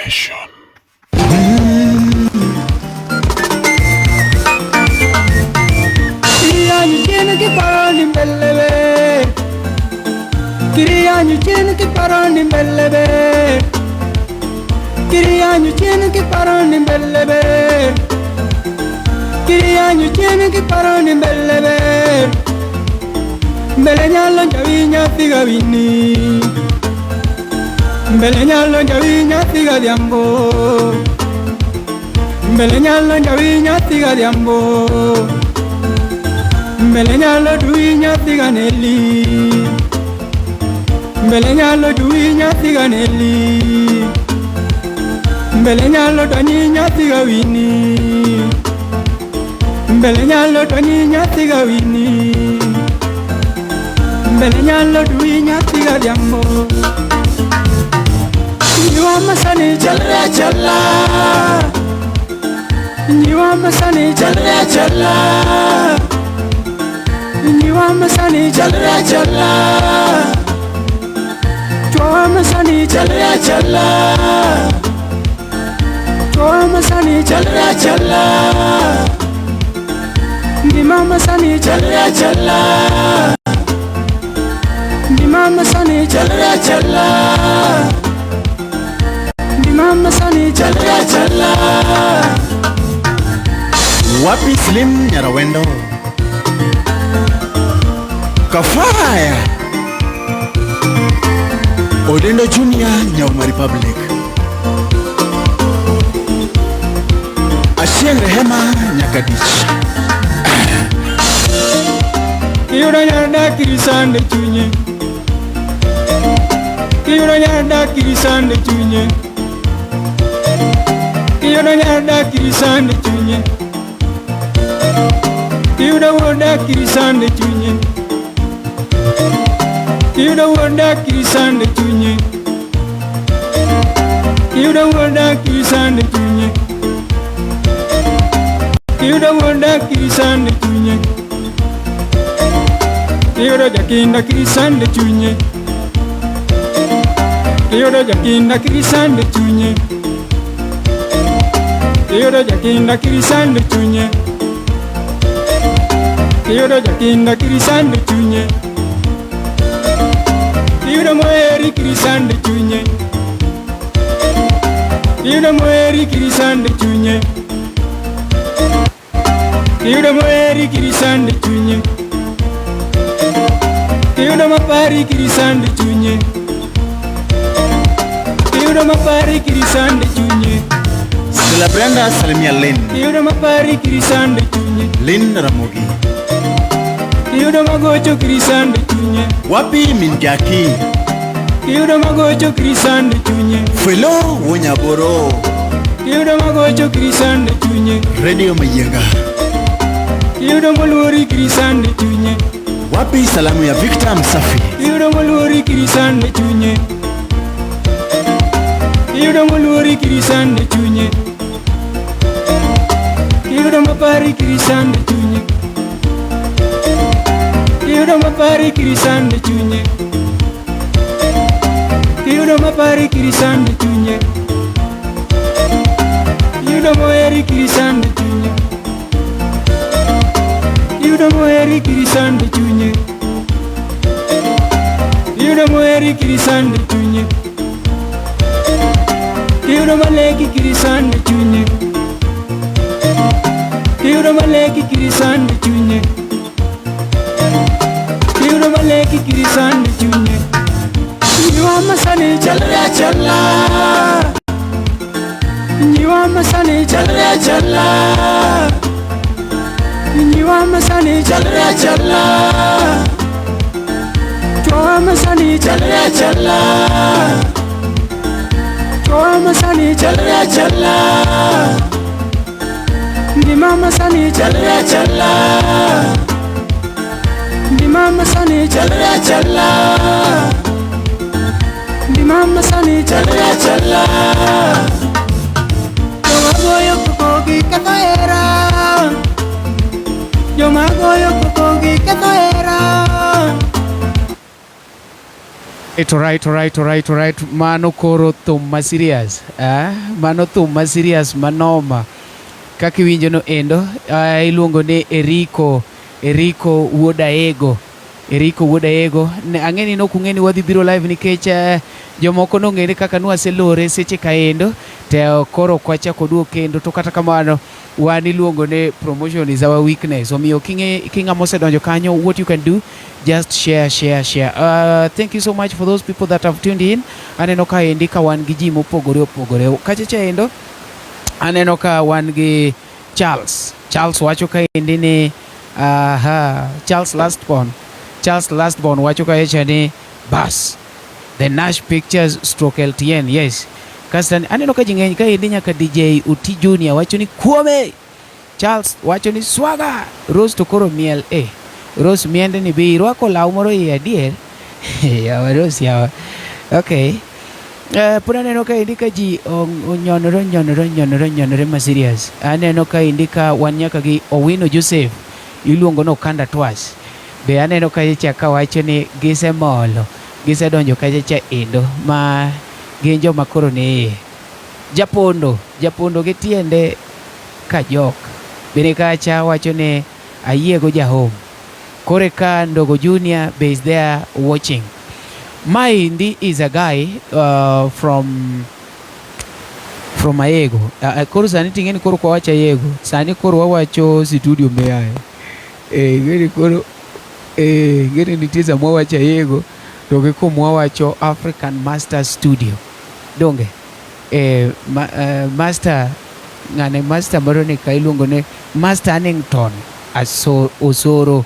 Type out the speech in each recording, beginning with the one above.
Nation. Kirianyu chien kiparo ni mbele be. Kirianyu chien kiparo ni mbele be. Kirianyu chien kiparo ni mbele be. Kirianyu chien kiparo ni mbele be. Mbele nyalo njawi nyathi gawini. Mbele nyalo njawi nyathi gadhiambo. Mbele nyalo njawi nyathi gadhiambo. Mbele nyalo dui nyathi ganeli. Mbele nyalo dui nyathi ganeli. Mbele nyalo donyi nyathi gawini. Mbele nyalo donyi nyathi gawini. Mbele nyalo dui nyathi gadhiambo. Nyiwa masani chalre chala. Nyiwa masani chalre chala. Nyiwa masani chalre chala. Chwa masani chalre chala. Chwa masani chalre chala. Ngima masani chalre chala. Ngima masani chalre chala. Ngima masani chalre chala. Wapi Slim Nyarawendo Kafaya Odendo Junior Nyauma Republic Achieng Rehema Nyakadich. Kiyudo nyar dak kirisande chunye. Kiyudo nyar dak kirisande chunye. Kiyudo nyar dak kirisande chunye. Kiyudo wuod dak kirisande chunye. Kiyudo wuod dak kirisande chunye. Kiyudo wuod dak kirisande chunye. Kiyudo wuod dak kirisande chunye. Kiyudo jakinda kirisande chunye. Kiyudo jakinda kirisande chunye. Kiyudo jakinda kirisande chunye. Kiyudo jakinda kirisande chunye. Kiyudo moheri kirisande chunye. Kiyudo moheri kirisande chunye. Kiyudo moheri kirisande chunye. Kiyudo mapari kirisande chunye. Kiyudo mapari kirisande chunye. Stella Brenda salimia Lynn. Kiyudo mapari kirisande chunye. Lynn Ramogi. Kiyudo magocho kirisande chunye. Wapi Minjaki Kiyudo magocho kirisande chunye. Felo Wonyaboro Kiyudo magocho kirisande chunye. Radio Mayenga. Kiyudo moluori kirisande chunye. Wapi salamu ya Victor Msafi. Kiyudo moluori kirisande chunye. Kiyudo moluori kirisande chunye. Kiyudo mapari kirisande chunye. Kiyudo mapari kirisande chunye. Kiyudo mapari kirisande chunye. Kiyudo moheri kirisande chunye. Kiyudo moheri kirisande chunye. Kiyudo moheri kirisande chunye. Kiyudo maleki kirisande chunye. Kiyudo maleki kirisande chunye. Kiyudo maleki kirisande chunye. Nyiwa masani chalre chala. Nyiwa masani chalre chala. Nyiwa masani chalre chala. Chwa masani chalre chala. Chwa masani chalre chala. Ngima masani chalre chala. Ngima masani chalre chala. Ngima masani chalre chala. Joma goyo koko gi ketho hera. Joma goyo koko gi ketho hera. Right, right, right, right, right. Mano koro thum ma serious. Eh? Mano thum ma serious manoma. Kaka iwinjo no endo, iluongo ni Eriko, Eriko wuod Aego. Eriko wuod Aego. Ne, ang'e ni nok ung'e ni wadhi biro live nikech jomoko nong'e ni kaka nwaselore seche kaendo to koro ok wachak waduog kendo to kata kamano wan iluongo ni promotion is our weakness. Omiyo king'e king'ama osedonjo kanyo what you can do just share share share. Thank you so much for those people that have tuned in. Aneno ka endi ka wan gi ji mopogore opogore. Kacha cha endo aneno ka wan gi Charles. Charles wacho ka endi ni aha, Charles Lastborn. Charles Lastborn wacho ka echa ni bas The Nash Pictures stroke LTN yes. Kasto aneno ka ji ng'eny ka endi nyaka DJ Uti Junior wacho ni kuome. Charles wacho ni swaga. Rose to koro miel eh. Rose miende ni be irwako law moro iye adier? Yawa Rose yawa. Okay. Pod aneno ka endi ka ji onyonore onyonore onyonore onyonore ma serious. Aneno ka endi ka wan nyaka gi Owino Joseph iluongo ni Okanda Twas. Be aneno kacha ka wacho ni gisemolo, gisedonjo kacha cha endo ma gin joma koro ni iye. Japondo, japondo gi tiende ka jok. Bende kacha wacho ni ayiego jahome. Kore ka Ndogo Junior be is there watching. Maendi is a guy from Aego. Koro sani ting'e ni koro kwa wacho Aego. Sani koro wawacho studio meaye. Ing'eni koro ing'eni nitie sama wawacho Aego to gi kuma wawacho African Master Studio. Donge? Master ng'ane master moro ni ka iluongo ni Master Annington Osoro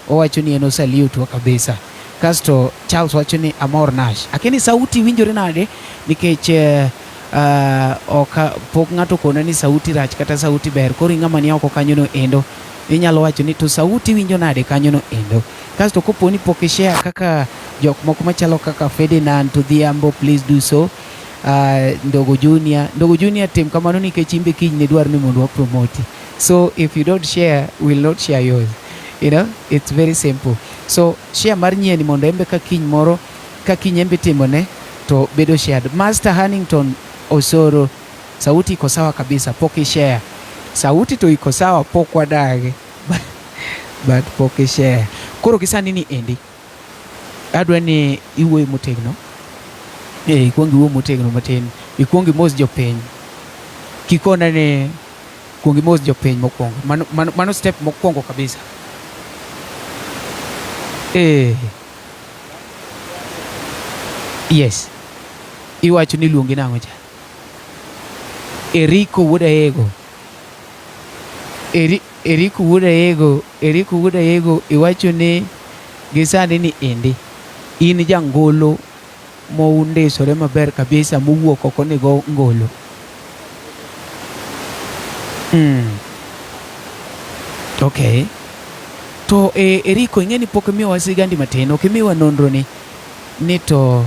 owacho ni en osaliutwa kabisa. Kasto Charles wacho ni amor Nash. Akeni sauti winjore nade nikech ok pok ng'ato okona ni sauti rach kata sauti ber. Koro ing'ama ni oko kanyo no endo inyalo wacho ni to sauti winjo nade kanyo no endo. Kasto kopo ni pok ishare kaka jok moko machalo kaka Ferdinand Odhiambo, please do so. Ndogo Junior, Ndogo Junior tim kamano nikech imbe kiny ne dwar ni mondo wa promote. So if you don't share, we'll not share yours. You know, it's very simple. So share mar nyieni mondo embe ka kiny moro ka kiny embe timone to bedo shared. Master Hannington Osoro, sauti iko sawa kabisa, pok ishare. Sauti to iko sawa, pok wadagi. But pok ishare. Koro gisani ni endi adwa ni iwuoyo motegno. Ikuong iwuo motegno matin. Ikuong imos jopiny. Kikona ni kuong imos jopiny mokwongo. Mano step mokwongo kabisa. Yes. Iwacho ni iluongi nang'o cha? Eriko wuod Aego. Eriko wuod Aego, Eriko wuod Aego iwacho ni gisani ni endi in jangolo moundisore maber kabisa mowuok oko ni go ngolo. Okay. To Eriko ing'e ni pok imiyowa sigandi matin, ok imiwa nonro ni ni to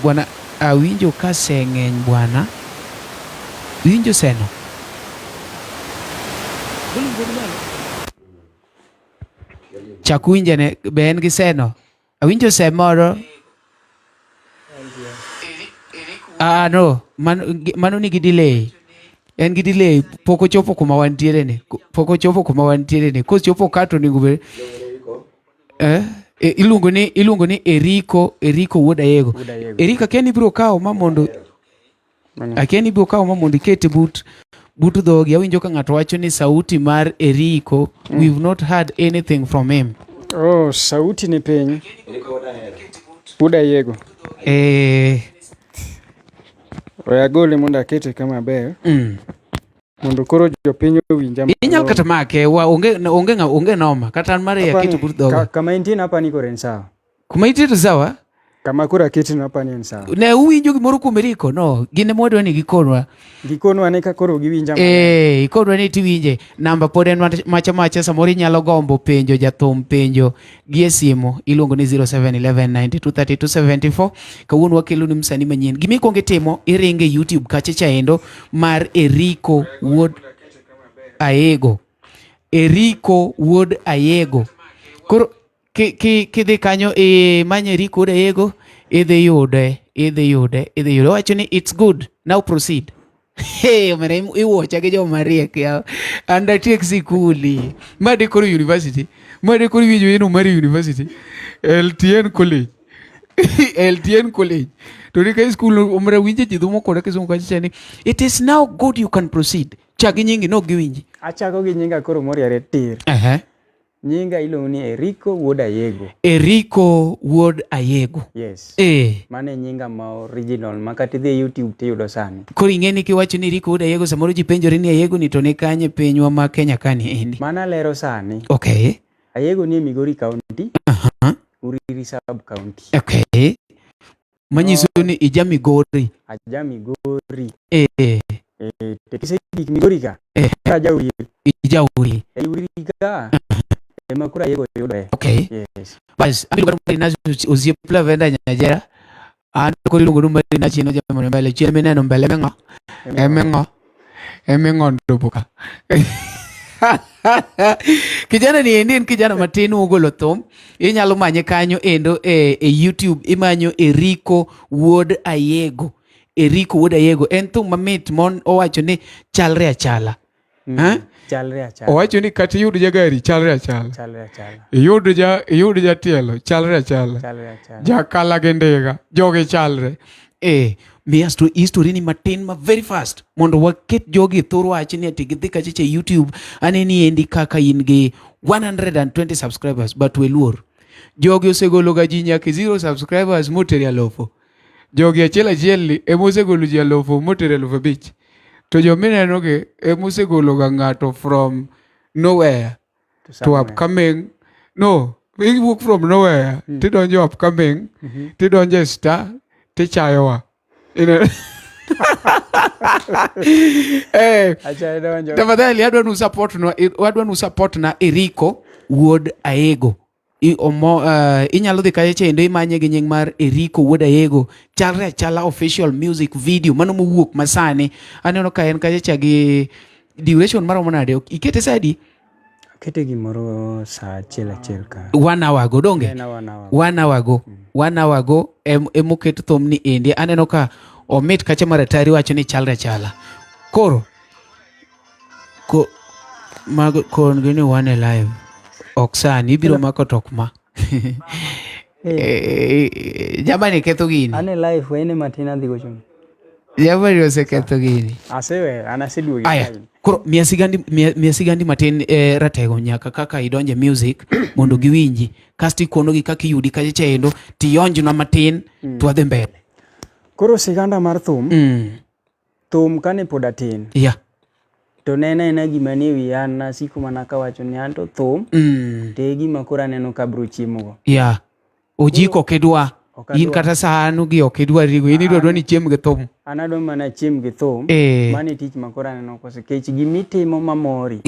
bwana awinjo ka se ng'eny bwana. Winjo seno? Chak winje ne be en gi seno? Awinjo se moro. No, mano nigi delay. En gi delay, pok ochopo kuma wantiere ni. Pok ochopo kuma wantiere ni. Kochopo ka to onego bed iluongo ni Eriko, Eriko wuod Aego. Eriko akia ni ibiro kawo ma mondo akia ni ibiro kawo ma mondo iket but dhogi. Awinjo ka ng'ato wacho ni sauti mar Eriko, we've not heard anything from him. Oh, sauti ni piny. Wuod Aego. We agole mondo akete kama ber. Mondo koro jopiny owinja Inyalo kata make, wa onge noma, kata an mare aketo but dhoga. Kama intie no apani koro en sawa. Kuma intie to sawa? Kama koro aketi no apani en sawa. Ne uwinjo gimoro kuom Eriko? No, gin ema wadwa ni gikonwa. Gikonwa ni ka koro giwinja maber. Ikonwa ni tiwinje. Namba pod en macha macha, samoro inyalo gombo penjo jathum penjo gi e simu iluongo ni 0711 92 32 74. Kawuono wakelo ni msanii manyien. Gima ikwongo itimo, iringo e YouTube kacha chaendo mar Eriko wuod Aego. Eriko wuod Aego. Koro Ki ki kidhi kanyo imanye Eric Wuod Ayego idhi yude, idhi yude, idhi yude. Owacho ni it's good. Now proceed. Hey, omera iwuocha gi joma riek yawa. An datiek sikuli. Ma de koro university. Ma de koro iwinjo eno mar university. LTN college. LTN college. To ni ka school omera winje ji dhumo koda kisungu kacha ni it is now good you can proceed. Chak gi nyingi no giwinji. Achako gi nyinga koro moriere tir. Nyinga iluongo ni Eriko wuod Ayego. Eriko wuod Ayego. Yes. Eh. Mano e nyinga ma original ma kata idhi e YouTube tiyudo sani. Koro ing'e ni kiwacho ni Eriko wuod Ayego samoro ji penjore ni Ayego ni to ni kanye pinywa ma Kenya kani endi. Mano alero sani. Okay. Ayego ni e Migori County. Uriri sub county. Okay. Manyiso ni ija Migori. Aja Migori. Eh. Eh, to kisegik Migori ka. Eh. Aja Uriri. Ija Uriri. E Uriri ka. Ema koro Ayego yudore. Okay. Yes. Bas, abiro Marina osiep Lavenda Nyajera. An koro iluongo ni Marina chien ojamone mbele. Chien mineno mbele eming'o. Eming'o. Eming'o ndubuka. Kijana ni endi en kijana matin mogolo thum. Inyalo manye kanyo endo e YouTube imanyo Eriko Wuod Ayego. Eriko Wuod Ayego en thum mamit mon owacho ni chalre achala. Ha? Chalre achala. Owacho ni kata iyud jagari chalre achala. Chalre achala. Iyud ja iyud jatielo chalre achala. Chalre achala. Jakala gi ndiga jogi chalre. Miya history ni matin ma very fast mondo waket jogi e thor wach ni ati gidhi kacha e YouTube aneni endi kaka in gi 120 subscribers but we luor. Jogi osegolo ga ji nyaka 0 subscribers motere alufu. Jogi achiel achiel ni ema osegolo ji alufu motere 5,000. To jomineno gi ema osegolo ga ng'ato from nowhere To to upcoming. No, iwuok from nowhere tidonjo upcoming, tidonjo e star tichayowa. Achayo donjo. Tafadhali adwa nu support na adwa nu support na Eriko Wuod Ayego. Inyalo dhi kacha chendo imanye gi nying mar Eriko Wuod Ayego. Chalre achala official music video mano mowuok masani. Aneno ka en kacha cha gi duration maromo nade? Ikete sa adi? Akete gimoro saa achiel achiel ka. 1 hour go donge? En 1 hour. 1 hour go. 1 hour go emoket thum ni endi. Aneno ka omit kacha mar atari wacho ni chalre achala. Koro ko mago kon gi ni wan e live. Ok sani ibiro mako tok ma. Jamani ketho gini. An e live wene matin adhi gocho. Jamani oseketho gini. Asewe, an aseduogo. Aya, koro miya sigandi matin ratego nyaka kaka idonje music mondo giwinji. Kasto ikonogi kaka iyudi kacha chendo tionjna matin to wadhi mbele. Koro siganda mar thum. Thum kane pod atin. To ne en aena gima nie wiya, an nasiko mana kawacho ni an to thum, to e gima koro aneno ka abiro chiemogo. Ojiko ok idwa. Ok In adwa. kata sahanu gi ok idwa rigo. In idwa dwa ni chiem gi thum. An adwa mana chiem gi thum. Mano e tich ma koro aneno kose. Kech gimitimo mamori.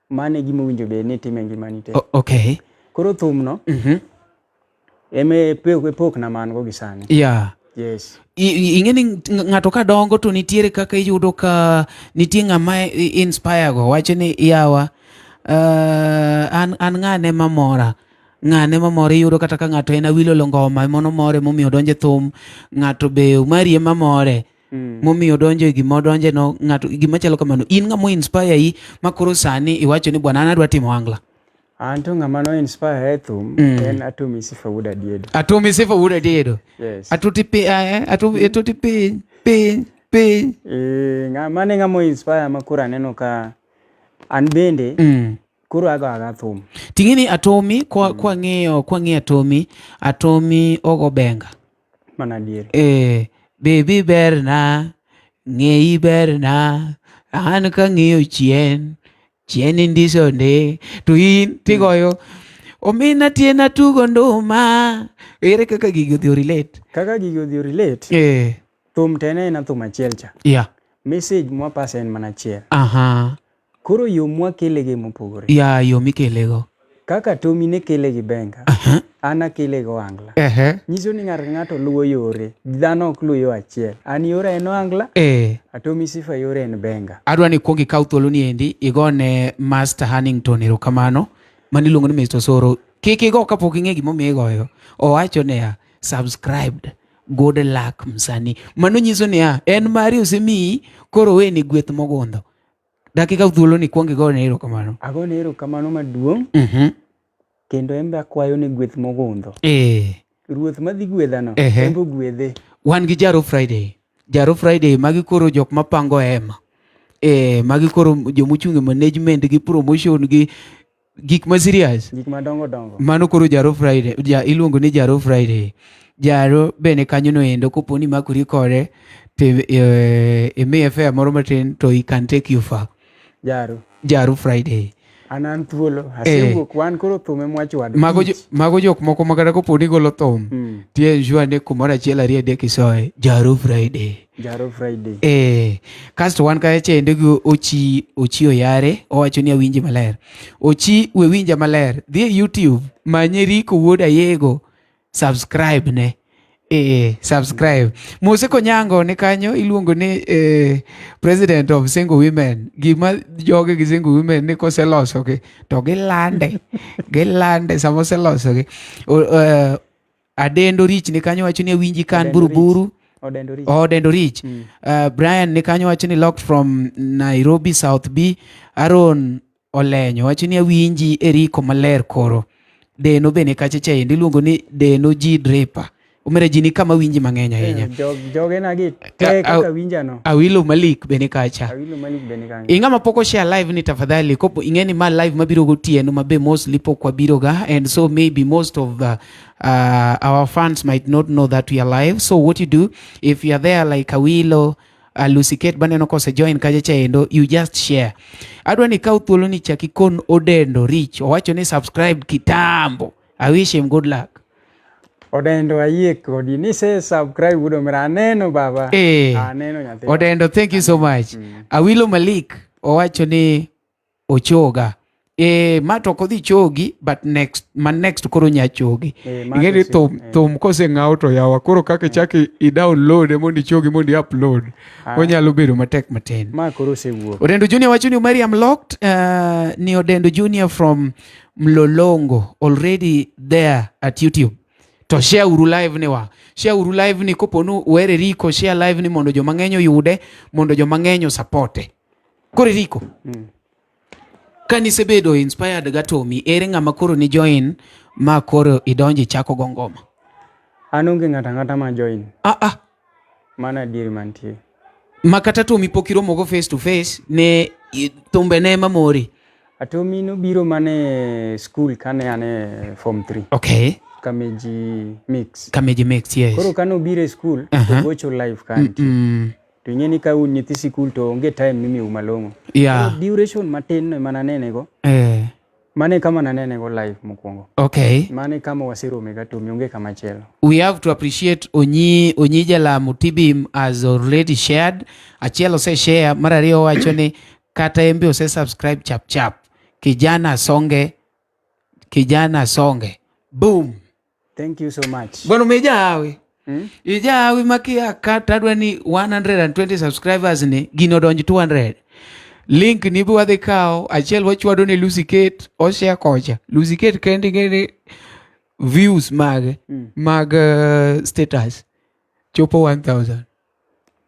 Mano e gima owinjo bed ni itimo e ngimani te. Koro thum no, ema e pok na ma an go gi sani. Yes. Ing'e ni ng'ato ka dongo to nitiere kaka iyudo ka nitie ng'ama inspire go. Wacho ni yawa, an ng'ane mamora. Ng'ane mamora iyudo kata ka ng'ato en Awilo Longoma mono more momiyo odonjo e thum. Ng'ato be Omari ema more. Momiyo odonjo e gima odonje no, ng'ato gima chalo kamano. In ng'ama inspire yi ma koro sani iwacho ni bwana an adwa timo ohangla. An to ng'ama no inspire e thum en Atomi Sifa Wuod Adiedo. Atomi Sifa Wuod Adiedo. Yes. Atuti pi, atuti, atuti piny, piny, piny. Mane ng'ama inspire ma koro aneno ka an bende koro ago aga thum. Ting'e ni Atomi, kwa ng'iyo, kwa ng'iyo Atomi, Atomi ogo benga. Mana adier. Baby berna, ng'eyi berna, an kang'iyo chien, chien indiso nde, to in tigoyo, omina tiena tugo nduma. Ere kaka gigi odhi relate? Kaka gigi odhi relate? Thum to en aena thum achiel cha. Message mwapasa en mana achiel. Koro yo mwakelege mopogore. Ya, yo mikelego. Kaka Tomi ne kele gi benga, an akele gi ohangla. Nyiso ni ng'ato ka ng'ato luwo yore. Dhano ok luw yo achiel. An yora en ohangla, Atomi Sifa yore en benga. Adwa ni ikuong ikaw thuolo ni endi, igone Master Hannington erokamano, mane iluongo ni Mr. Osoro. Kik igo kapok ing'e gimomiyo igoyo. Owacho niya, subscribed. Good luck msanii. Mano nyiso niya, en mari osemiyi, koro weni gweth mogundho. Dakika thuolo ni kuong igone erokamano. Agone erokamano maduong'. Kendo en be akwayo ni gweth mogundho. Ruoth madhi gwedhano, en be ogwedhe. Wan gi Jaro Friday. Jaro Friday magi koro jok mapango hema. Magi koro jomochung' e management gi promotion gi gik ma serious. Gik madongo dongo. Mano koro Jaro Friday, iluongo ni Jaro Friday. Jaro bende kanyo no endo kopo ni makori kode to imiye fare moro matin to he can take you far. Jaro. Jaro Friday. An an thuolo, asewuok, wan koro thum ema wachwado. Mago jok moko ma kata kopo ni golo thum, tie ensure ni kumoro achiel ariyo adek isoye. Jaro Friday. Jaro Friday. Kasto wan kacha chende gi Ochi, Ochi Oyare, owacho ni awinji maler. Ochi we winja maler. Dhi e YouTube, manye Rico Wuod Ayego, subscribe ne. Subscribe. Mose Konyango ni kanyo iluongo ni President of Single Women. Gima joge gi Single Women ni koselosogi to gilande. Gilande sama oselosogi. Adendo Rich ni kanyo wacho ni awinji kan Odendo Rich. Buruburu. Odendo Rich. Oh, Odendo Rich. Brian ni kanyo wacho ni locked from Nairobi South B. Aaron Olenyo wacho ni awinji Eriko maler koro. Deno bende kacha cha endi iluongo ni Deno G Draper. Omera ji ni kama winji mang'eny ahinya. Joge na gi te kaka winja no. Awilo Malik bende kacha. Awilo Malik bende kanyo. Ing'ama pok oshare live ni tafadhali, kopo ing'e ni ma live mabiro gotieno ma be mostly pok wabiro ga, and so maybe most of the our fans might not know that we are live. So what you do, if you are there like Awilo, Lucy Kate baneno kose join kacha cha endo, you just share. Adwa ni kaw thuolo ni chak ikon Odendo Rich, owacho ni subscribe kitambo. I wish him good luck. Odendo ayie kodi ni se subscribe wudo mera aneno baba. Aneno nyathi. Odendo, thank you so much. Awilo Malik owacho ni ochoga. Ma to ok odhi chogi, but next, ma next koro nya chogi. Ma Ing'e ni to thum koseng'aw to yawa, koro kaka ichak i-download mondo ichogi mondo i-upload. Onyalo bedo matek matin. Ma koro osewuok. Odendo Junior wacho ni Omari, I'm locked. Ni Odendo Junior from Mlolongo already there at YouTube. To share uru live ni wa. Share uru live ni kopo nu uhere Rico, share live ni mondo joma ng'eny oyude, mondo joma ng'eny osapote. Koro Rico. Ka nisebedo inspired ga Tommy, ere ng'ama koro ni join ma koro idonji chako go ngoma? An onge ng'ato ang'ata ma join. Mano adieri mantie. Ma kata Tommy pok iromo go face to face, ne thumbe ne mamori. Tommy nobiro mane school kane an e form 3. Kameji Mix. Kameji Mix, yes. Koro kane obiro e school, to gocho live ka nitie. To ing'e ni ka un nyithi sikul to onge time mimiyou malong'o. Koro duration matin no ema nanene go. Mane kama nanene go live mokwongo. Mane kama waserome ga Tommy, onge kama chielo. We have to appreciate Onyi Jalamo Tibim has already shared. Achiel ose share, mar ariyo wacho ni kata en be ose subscribe chap chap. Kijana songe, kijana songe. Boom. Thank you so much. Bwana umejawi. Ijawi makia kata adwa ni 120 subscribers ni gino donj 200. Link ni bi wadhi kawo, achiel wachwado ni Lucy Kate, oshare kocha. Lucy Kate kende ing'e ni views mage, mag status chopo 1000.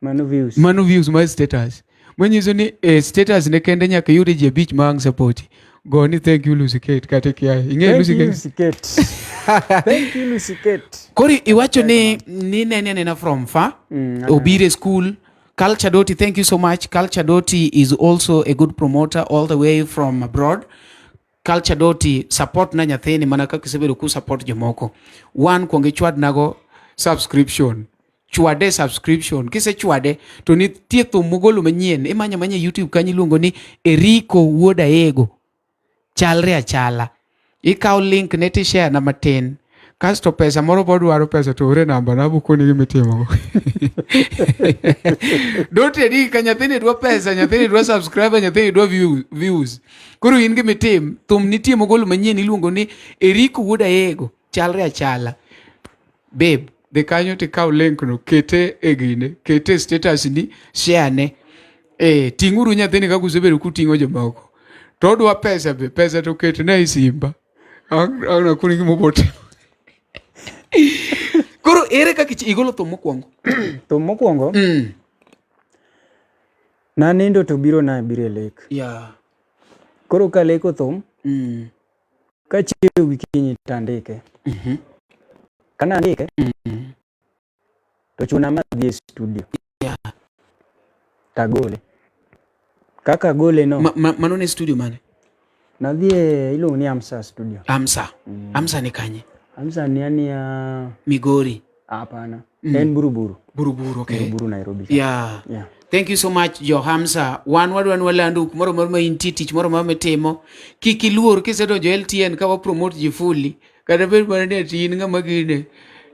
Mano views. Mano views mar status. Manyiso ni status ne kende nyaka iyud ji abich ma ang' support. Go ni thank you Lucy Kate kata ikia. Ing'e Thank Lucy you, Kate? Lucy Kate. Thank you Lucy Kate. Koro iwacho ni nene anena from far. Obire school. Culture Doti, thank you so much. Culture Doti is also a good promoter all the way from abroad. Culture Doti, support na nyathini mana kaka isebedo ku support jomoko. One, kuong ichwad nago subscription. Chwade subscription. Kise chwade to nitie thum mogolo manyien. Imanyo manya YouTube kanyo iluongo ni Eriko Wuod Aego. Chalre achala. Ikaw link ne ti share na matin. Kasto pesa moro bodwaro pesa to ore namba na abukoni gima itimogo. Doti adi ka nyathini dwa pesa, nyathini dwa subscriber, nyathini dwa views. Koro in gima itim, thum nitie mogolo manyien iluongo ni Eriko Wuod Aego. Chalre achala. Babe, dhi kanyo tikaw link no, kete e gine, kete e status ni, share ne. Ting'uru nyathini kaka usebedo kuting'o jomoko. To odwa pesa be, pesa to ketne e simba. Ang nakuni gima obotimo. Koro ere kaka igolo thum mokwongo? Thum mokwongo nanindo to biro na biro e lek. Yeah. Koro kaleko thum kachiew gokinyi tandike. Kanandike to chuna madhi e studio. Tagole. Kaka agole no. Mano ne studio mane? Nadhi e iluongo ni Amsa studio. Amsa. Amsa ni kanye? Amsa ni ania Migori. Hapana. En Buruburu. Buruburu, okay. Buruburu Nairobi. Yeah. Yeah. Thank you so much jo Hamsa. Wan wadwa ni walandu kumoro amora ma intie tich moro amora mitimo. Kik iluor kisedonjo LTN ka wa promote ji fully. Kata bed mana ni ati in ng'ama gine,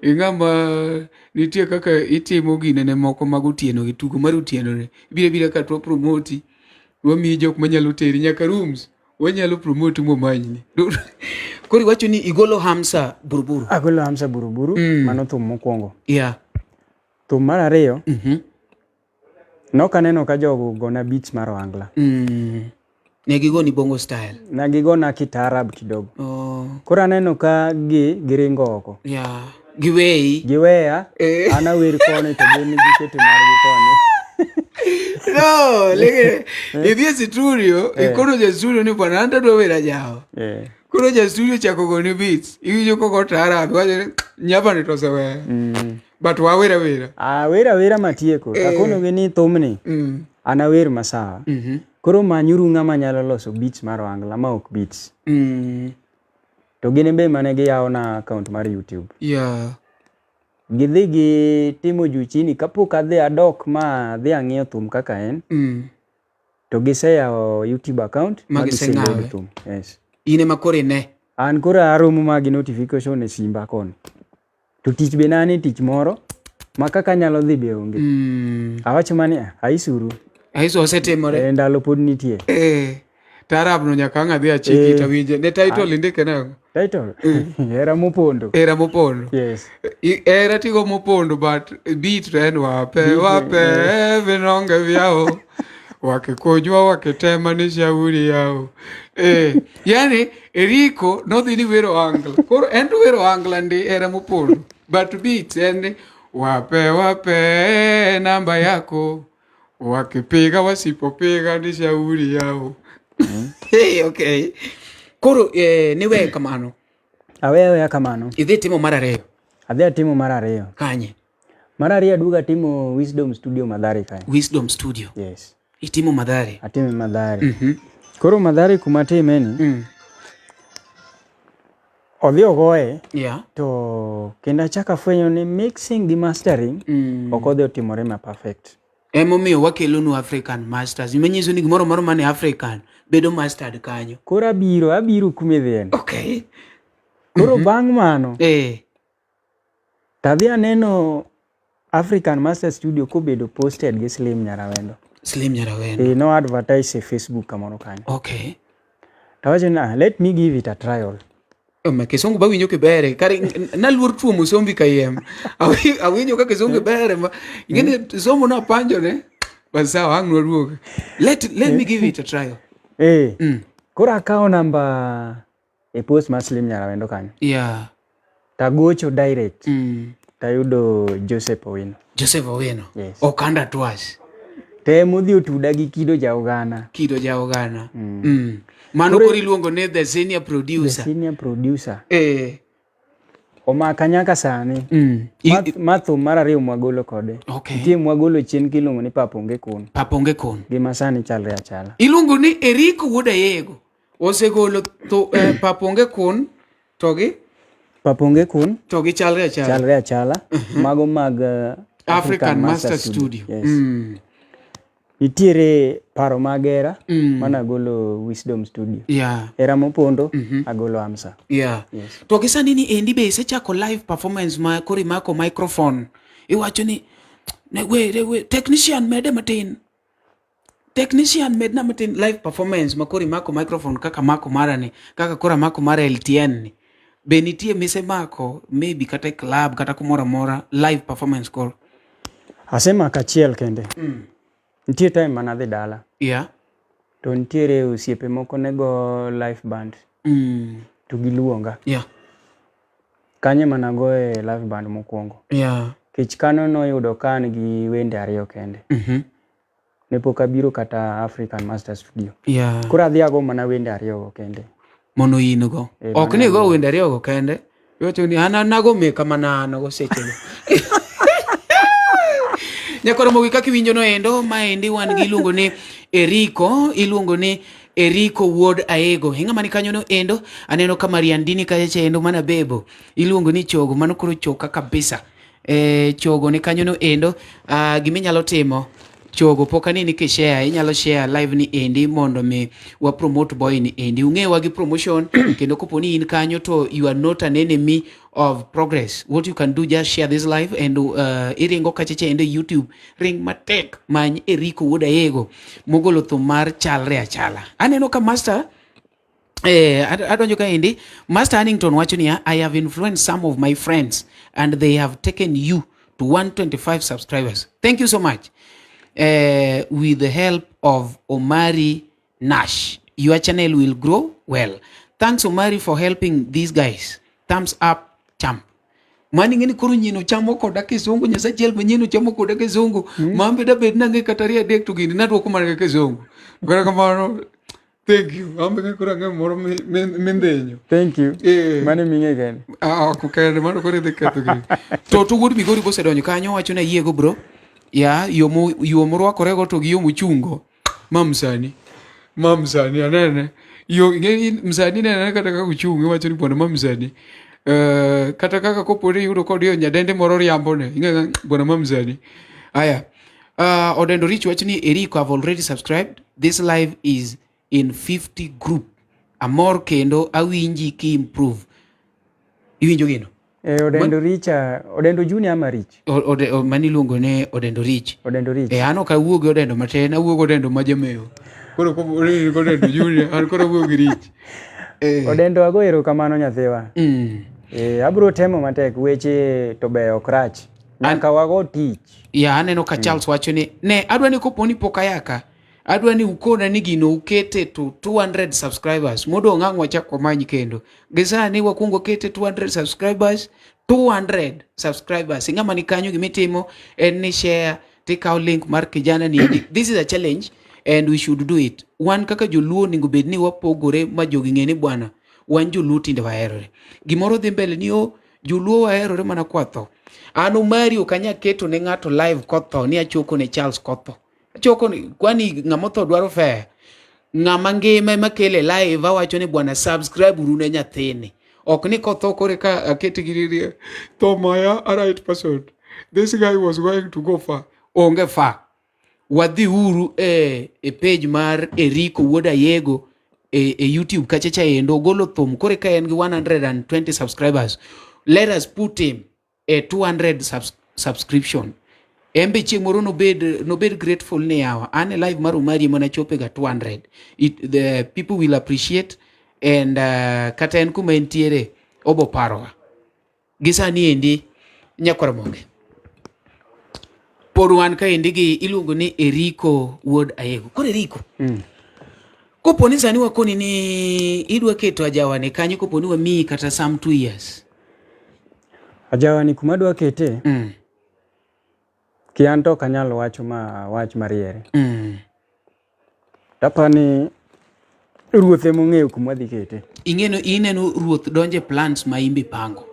ing'ama nitie kaka itimo ginene moko mag otieno gi tugo mar otieno ni. Ibiro abira ka to wa promote wamiyi jok manyalo teri nyaka rooms. Wanyalo promote mwamanyni. Koro iwacho ni igolo Hamsa Buruburu. Agolo Hamsa Buruburu, mano thum mokwongo. Yeah. Thum mar ariyo, nok aneno ka jogo gona beats mar ohangla. Ne gigoni bongo style. Na gigona kitaarab kidogo. Oh. Koro aneno ka gi giringo oko. Yeah. Giweyi. Giweya, an awer koni to gin giketo margi koni. No, leke idhi e studio, ikono ja studio ni bwana an tadwa wera jawa. Koro ja studio chako goni beats, iwinjo koko taarab, iwacho ni nyabani to oseweyo. But wawera wera. Awer awera matieko. Takonogi ni thumni, an awer masawa. Koro manyuru ng'ama nyalo loso beats mar ohangla ma ok beats. To gin be mane giyawo na account mar YouTube. Yeah. Gidhi gitimo juu chini kapok adhi adok ma adhi ang'iyo thum kaka en. To giseyawo YouTube account Ma ma giseng'awe. giseload thum. Yes. In ema koro ine. An koro aromo ma gi notification e simba koni. To tich be nani tich moro ma kaka anyalo dhi be onge. Awacho mani aisuru. Aiso osetimore. Ndalo pod nitie. Taarab no nyaka ang' adhi achiki tawinje. Ne title indike nang'o? Title? Hera mopondo. Hera mopondo. Yes. Hera tigo mopondo but beat to en wape wape vinonge vyao. Wakikujua wakitema ni shauri yao. Yani Eriko nodhi ni wero ohangla. Koro en to wero ohangla ndi hera mopondo. But beat en wape wape namba yako. Wakipiga wasipopiga ni shauri yao. Hey, okay. Koro niweyo kamano. Aweyo aweya kamano. Idhi timo mar ariyo. Adhi atimo mar ariyo. Kanye? Mar ariyo aduogo atimo Wisdom Studio Mathare kae. Wisdom Studio. Yes. Itimo Mathare? Atime Mathare. Koro Mathare kuma atime ni, odhi ogoye, to kendo achako afwenyo ni mixing gi mastering ok odhi otimore ma perfect. Emomiyo wakelonu African Masters. Manyiso ni gimoro amora mane African bedo mastered kanyo. Koro abiro kuma idhiye. Okay. Koro bang' mano, tadhi aneno African Master Studio kobedo posted gi Slim Nyarawendo. Slim Nyarawendo. No advertise e Facebook kamoro kanyo. Okay. Tawacho ni, let me give it a trial. Ma kisungu ba winjo kibere. Kare naluor tuomo sombi kayiem. Awinjo ka kisungu bere ma ing'eni somo na panjo ne. Bas sawa ang' nwaduog. Let me give it a trial. Koro akawo namba e post mar Slim Nyarawendo kanyo. Yeah. Tagocho direct. Tayudo Joseph Owino. Joseph Owino. Yes. Okanda Twas. Temo dhi otuda gi Kido ja Ogana. Kido ja Ogana. Mano koro iluongo ni the senior producer. The senior producer. Omaka nyaka sani. Ma thum mar ariyo mwagolo kode. Okay. Nitie mwagolo chien kiluongo ni Papa Onge Kun. Papa Onge Kun. Gima sani chalre achala. Iluongo ni Eriko Wuod Ayego. Osegolo Papa Onge Kun to gi? Papa Onge Kun. To gi chalre achala. Chalre achala. Mago mag African Master Studio. Yes. Nitiere paro mag hera mana agolo Wisdom Studio. Yeah. Hera mopondo agolo Amsa. Yeah. Yes. To gi sani ni endi be isechako live performance ma koro imako microphone. Iwacho ni ne we technician mede matin. Technician medna matin live performance ma koro imako microphone kaka mako mara ni, kaka koro amako mara LTN ni. Be nitie misemako maybe kata e club kata kumoro amora live performance koro? Asemako achiel kende. Nitie time mane adhi dala. Yeah. To nitiere osiepe moko ne go live band. To giluonga. Yeah. Kanyo ema nagoye live band mokwongo. Yeah. Kech kanyo noyudo ka an gi wende ariyo kende. Ne pok abiro kata African Master Studio. Yeah. Koro adhi ago mana wende ariyogo kende. Mondo in go. Eh, Ok mano ni go wende ariyogo kende. Iwacho ni an anago meka mana an go sechego. Nyakoro mogi kaka iwinjo no endo, maendi wan gi iluongo ni Eriko, iluongo ni Eriko wuod Aego. Ing'ama ni kanyo no endo, aneno ka Mariandini kacha cha endo mana bebo. Iluongo ni chogo, mano koro choka kabisa. E, chogo ni kanyo no endo, giminyalo timo chogo pok aneni kishare, inyalo share live ni endi mondo mi wa promote boy ni endi. Ung'ewa gi promotion kendo kopo ni in kanyo to you are not an enemy of progress. What you can do, just share this live and iringo kachacha endo YouTube, ring matek many Eriko wuod Aego mogolo thum mar chalre achala. Aneno ka master adonjo kaendi Master Hannington wacho niya, I have influenced some of my friends and they have taken you to 125 subscribers. Thank you so much. With the help of Omari Nash, your channel will grow well. Thanks Omari for helping these guys. Thumbs up, champ. Mani ng'eni koro nyino chamo koda kisungu, Nyasaye achiel ma nyino chamo koda kisungu. Mambe dabed nang'e kata ariyo adek to gini nadwoko mana gi kisungu. Kata kamano, thank you. Ambe ng'e koro ang'e moro mindhinyo. Thank you. Mano ming'e kende. Ah, ok kende, mano koro idhi ketho gini. To wuod Migori bosedonjo kanyo wacho ni ayiego bro. Ya, yo morwakorego to gi yo mochungo. Ma msani. Ma msani anene. Yo ing'e msani nene kata kaka ochung' iwacho ni bwana ma msani. Kata kaka kopo ni iyudo kodiyo nyadende moro riambone. Ing'e bwana ma msani. Aya. Odendo Rich wacho ni Eriko, I've already subscribed. This live is in 50 group. Amor kendo awinji ki improve. Iwinjo gino? Odendo Rich, Odendo Junior ama Rich? Mani iluongo ni Odendo Rich. Odendo Rich. An ok awuog gi Odendo matin, awuog Odendo ma jamewo. Koro Odendo Junior, an koro awuog gi Rich. Odendo ago erokamano nyathiwa. Abiro temo matek, weche to be ok rach. Nyaka wago tich. Ya, aneno ka Charles wacho ni, ne, adwa ni kopo ni pok ayaka, adwa ni ukona ni gino ukete to 200 subscribers. Modong' ang' wachak wamany kendo. Gi sani wakwongo kete 200 subscribers, 200 subscribers. Ing'ama ni kanyo gimitimo en ni share, tikaw link mar kijana ni. This is a challenge and we should do it. Wan kaka joluo onego bed ni wapogore ma jogi ng'e ni bwana, wan joluo tinde waherore. Gimoro dhi mbele ni o joluo waherore mana kwatho. An Omari ok anyal keto ne ng'ato live kotho ni achoko ne Charles kotho. Achoko ni kwani ng'ama otho dwaro fair. Ng'ama ngima ema kele live awacho ni bwana subscribe uru ne nyathini. Ok ni kotho kore ka akete gi riri tho maya a right person. This guy was going to go far. Onge far. Wadhi uru e page mar Eriko wuod Ayego e YouTube kacha cha endo ogolo thum kore ka en gi 120 subscribers. Let us put him a 200 subscription. Embe chieng' moro nobed grateful ni yawa. An e live mar Omari mana chope ga 200. The people will appreciate and kata en kuma entiere obo parowa. Gi sani endi nyakwar Ramogi. Pod wan kaendi gi iluongo ni Eriko wuod Ayego. Koro Eriko. Kopo ni sani wakoni ni idwa keto ajawa ni kanyo kopo ni wamiyi kata some 2 years. Ajawa ni kuma adwa kete. Ki an to ok anyal wacho ma wach mariere. Tapani ruoth ema ong'eyo kuma wadhi kete. Ing'eno ineno ruoth donje plans ma imbe pango.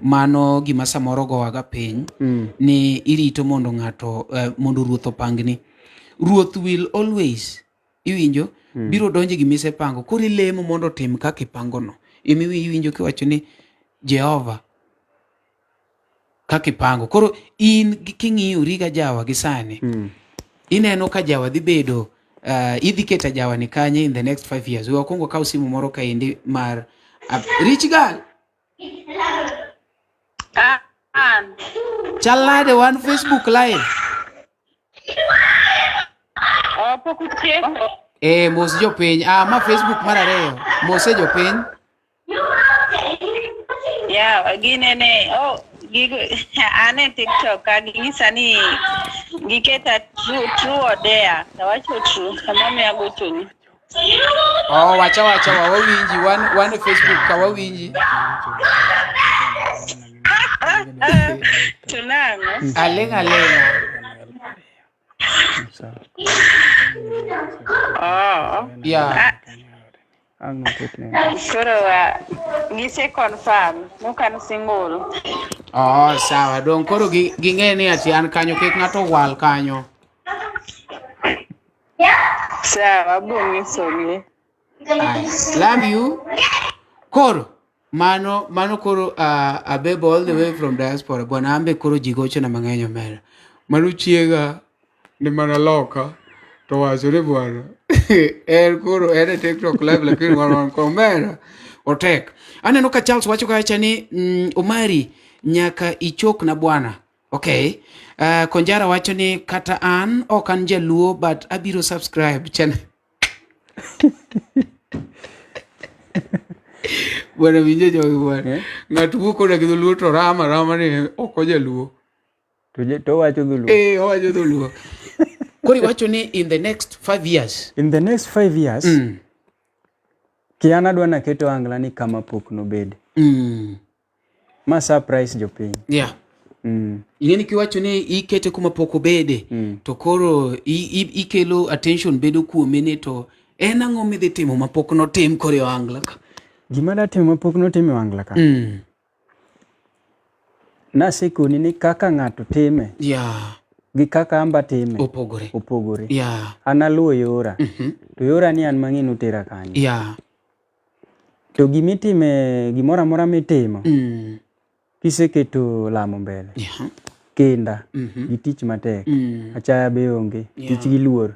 Mano gima samoro gowaga piny ni irito mondo ng'ato mondo ruoth opangni. Ruoth will always iwinjo biro donje gima isepango. Koro ilemo mondo otim kaka ipangono. Emiwi iwinjo kiwacho ni Jehova kaka ipango. Koro in king'iyo ga jawa gi sani ineno ka jawa dhi bedo idhi keto jawa ni kanye in the next 5 years. We wakwongo kaw simu moro kaendi mar Rich girl. Chal nade wan Facebook live? Pok utieko. Mos jopiny. Ma Facebook mar ariyo. Mose jopiny. Yeah, ginene. Oh, gigo an e TikTok ka ging'isa ni giketa true or dare. Awacho true. Emomiyo agochoni. Oh, wacha wacha wa wawinji wan wan e Facebook ka wawinji. To nang'o? Aling' aling'a. Oh. Yeah. Koro gise confirm nukan single. Oh, sawa. Dong koro ging'e ni ati an kanyo kik ng'ato wal kanyo. Sawa, abiro nyisogi. Love you. Koro mano mano koro Abebo all the way from diaspora. Bwana ambe koro ji gochona mang'eny omera. Mano chiega ni mana loka to wacho ni bwana en koro en e TikTok live lakini wan wan ko omera otek. Aneno ka Charles wacho kacha ni Omari nyaka ichok na bwana. Okay. Konjara wacho ni kata an ok an jaluo but abiro subscribe channel. Bwana winjo jogi bwana. Ng'at wuok koda gi dholuo to rama rama ni ok ojaluo. To wacho dholuo. Owacho dholuo. Koro iwacho ni in the next 5 years. In the next 5 years. Kiana dwa naketo angla ni kama pok nobede. Ma surprise jopiny. Yeah. Ing'eni kiwacho ni ikete kuma pok obede, to koro ikelo attention bedo kuome ni to en ang'o midhi timo mapok notim koro e ohangla ka? Gima da timo mapok notim e ohangla ka? Nasekoni ni kaka ng'ato time. Gi kaka amba time. Opogore. Opogore. An aluwo yora. To yora ni an mang'e notera kanyo. To gimitime, gimoro amora mitimo, kiseketo lamo mbele, kinda, gi tich matek, achaya be onge, tich gi luor,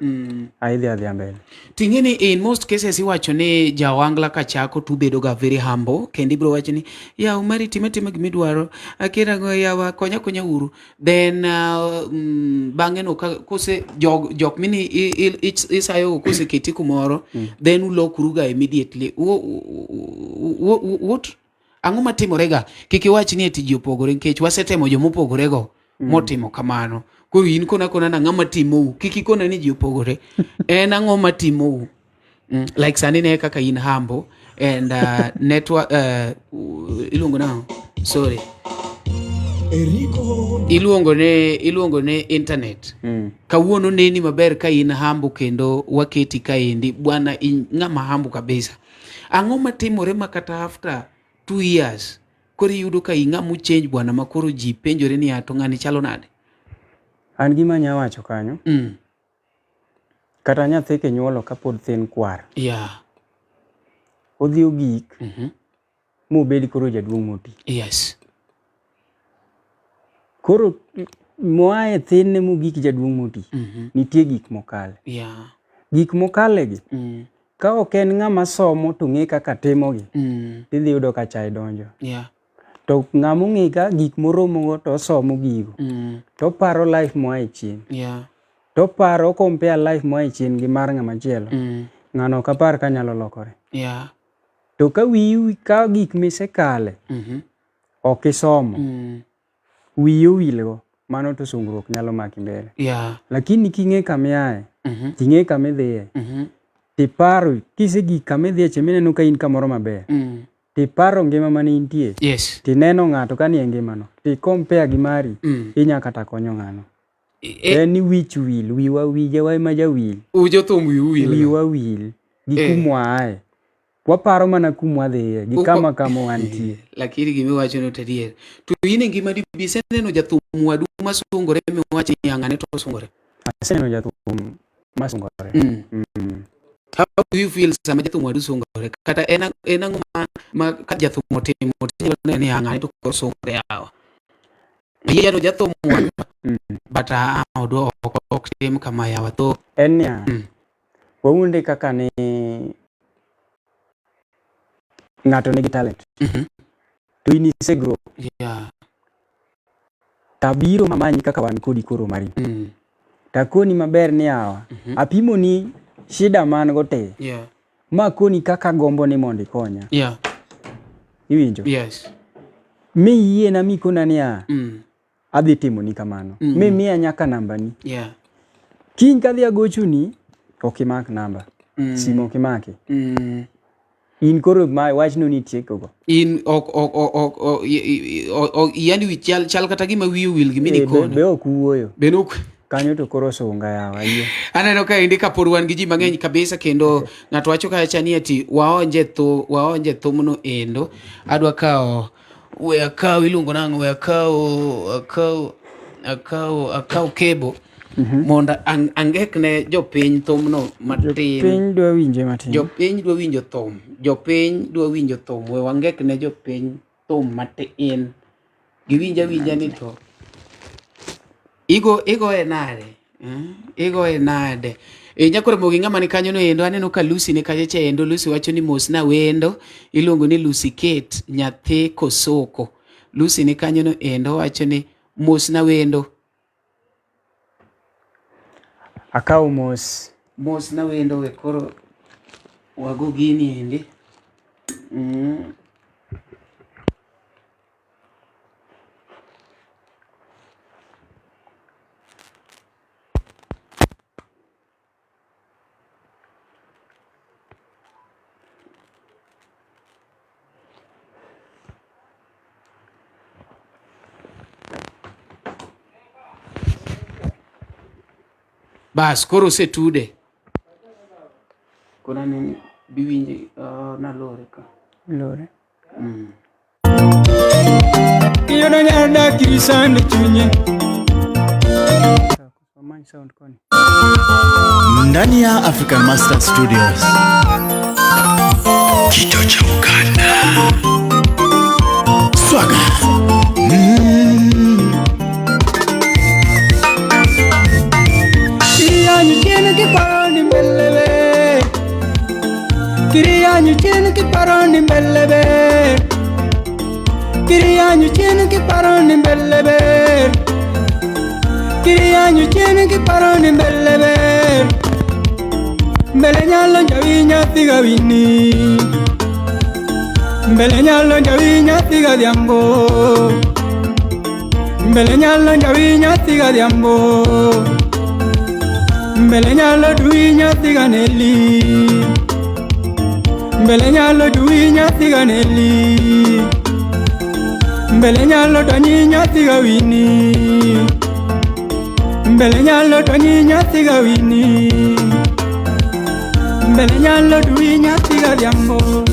aidhi adhiya mbele. Ting'e ni in most cases iwacho ni ja ohangla ka chako to ubedo ga very humble, kendo ibiro wacho ni yaw mari time time gimidwaro, akera go yawa konya konya uru. Then bang'e no ka kose jok mini isayo koseketi kumoro, then ulokru ga immediately. What ang'o matimore ga? Kik iwach ni eti ji opogore nikech wasetemo jomopogore go motimo kamano. Koro in kona kona na ng'ama timou, kik ikona ni ji opogore. En ang'o matimou? Like sani ne kaka in humble and network iluongo nang'o? Sorry. Eriko. Iluongo ne internet. Kawuono neni maber ka in humble kendo waketi kaendi bwana in ng'ama humble kabisa. Ang'o matimore ma kata after 2 years koro iyudo ka ing'ama change bwana ma koro ji penjore ni to ng'ani chalo nade? An gima anya wacho kanyo. Kata nyathi kinyuolo kapod thin kwar. Odhi ogik. Mobed koro jaduong' moti. Koro moa e thinne mogik jaduong' moti. Nitie gik mokale. Gik mokale gi. Ka ok en ng'ama somo to ng'e kaka timogi. Tidhi yudo ka chai donjo. To ng'ama ong'e ka gik moromogo to osomo gigo. To oparo life moa e chien. To oparo compare life moa e chien gi mar ng'ama chielo. Ng'ano ok apar ka nyalo lokore. To ka wiyi ka gik misekale, ok isomo, wiyi owilgo, mano to sungruok nyalo maki mbele. Lakini king'e kama iaye, ting'e kama idhiye, tiparo kisegik kama idhiye cha mineno ka in kamoro maber, tiparo ngima mane intie, tineno ng'ato ka nie ngimano, ti compare gi mari, inya kata konyo ng'ano. En ni wich wil, wiwa wijewa ema jawil. Ujo thum wiu wil. Wiwa wil gi kumwa aye. Waparo mana kumwa dhiye gi kama kama wantie. Lakini gima iwacho no to adier. To in e ngima di iseneno jathum wadu masungore miwacho ni ng'ane to osungore? Aseneno jathum masungore. How do you feel sama jathum wadu sungore? Kata en ang'o ma ka jathum otimo tinyalo neno ni ng'ane to osungore yawa? Yiero jathum wadu. But odwa ok tim kama yawa to. En niya, wawuonde kaka ni ng'ato nigi talent. To in isegrow. Tabiro mamanyi kaka wan kodi koro mari. Takoni maber ni yawa. Apimoni shida man go te. Ma koni kaka gombo ni mondo ikonya. Iwinjo? Mi yiena mikona niya, adhi timoni kamano. Mi miya nyaka nambani. Kiny kadhi agochoni, ok imak namba. mm. Simu ok imaki. In koro ma wachno ni itiekogo. In ok ok ok ok yani wi chal chal kata gima wiyi owil gi mini eh, koni. Be ok wuoyo. Be ok kanyo to koro sunga yawa yie. Aneno ka endi kapod wan gi ji mang'eny kabisa kendo ng'ato wacho kacha ni ati waonje thu waonje thumno endo. Adwa kawo we akaw iluongo nang'o we akaw akaw akaw akaw kebo mm -hmm. mondo ang, angek ne jopiny thumno matin. Jopiny dwa winje matin. Jopiny dwa winjo thum. Jopiny dwa winjo thum. We wangek ne jopiny thum matin. Giwinj awinja ni to igo igoye nade? Eh? Igoye nade? E, nyakoro mogi ng'ama ni kanyo no endo aneno ka Lucy ni kacha cha endo Lucy wacho ni mos na wendo iluongo ni Lucy Kate nyathi Kosoko. Lucy ni kanyo no endo wacho ni mos na wendo. Akawo mos. Mos na wendo we koro wago gini endi. Bas, koro osetude. Koro anene biwinje uh, nalore ka. Lore. Iyudo nyar dak gi sand chunye. Wamany sound koni. Ndani ya African Master Studios. Kito cha Uganda. Swaga. Kiriyanyu chien kiparo ni mbele ber. Kiriyanyu chien kiparo ni mbele ber. Kiriyanyu chien kiparo ni mbele ber. Kiriyanyu chien kiparo ni mbele ber. Mbele nyalo njawi nyathi gawini. Mbele nyalo njawi nyathi gadhiambo. Mbele nyalo njawi nyathi gadhiambo. Mbele nyalo dui nyathi ganeli. Mbele nyalo dui nyathi ganeli. Mbele nyalo donyi nyathi gawini. Mbele nyalo donyi nyathi gawini. Mbele nyalo dui nyathi gadhiambo.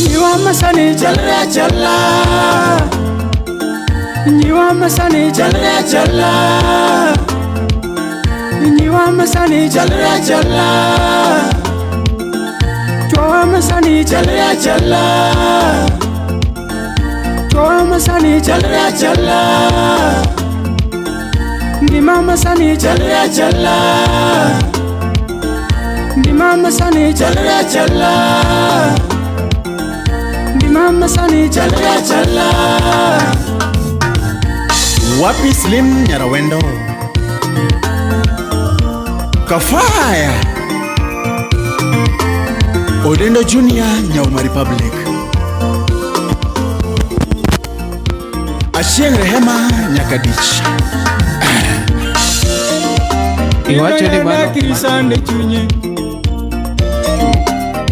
Nyiwa masani chalre achala. Nyiwa masani chalre achala. Nyiwa masani chalre achala. Chwa masani chalre achala. Chwa masani chalre achala. Ngima masani chalre achala. Ngima masani chalre achala. Ngima masani chalre achala. Wapi Slim Nyarawendo? Kafaya. Odendo Junior Nyauma Republic. Achieng Rehema Nyakadich. Iwacho ni mano Kirisande chunye.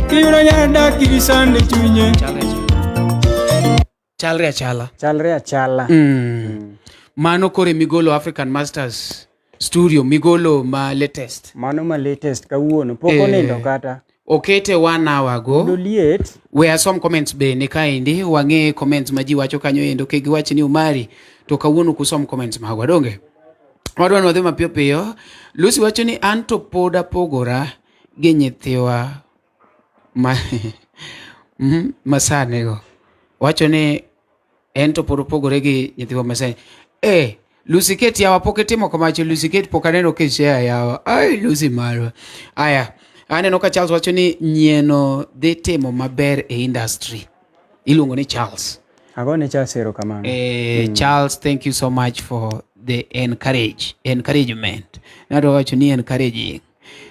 Kiyudo nyar dak gi sande chunye. Chalre achala. Chalre achala. Mano kore migolo African Masters Studio migolo ma latest. Mano ma latest kawuono pok onindo kata. Okete 1 hour ago. Doliet. We are some comments bende kaendi wang'e comments ma ji wacho kanyo endo ke giwach ni Omari to kawuono kusom comments magwa donge. Wadwa ni wadhi mapiyo piyo. Lucy wacho ni an to pod apogora gi nyithiwa ma masani go. Wacho ni en to pod opogore gi nyithiwa masani. Lucy Kate yawa pok itimo kamacho. Lucy Kate pok aneno ka ishare yawa. Ai Lucy marwa. Aya, aneno ka Charles wacho ni nyieno dhi timo maber e industry. Iluongo ni Charles. Agone Charles erokamano. Charles, thank you so much for the encouragement. Nadwa wacho ni encouraging.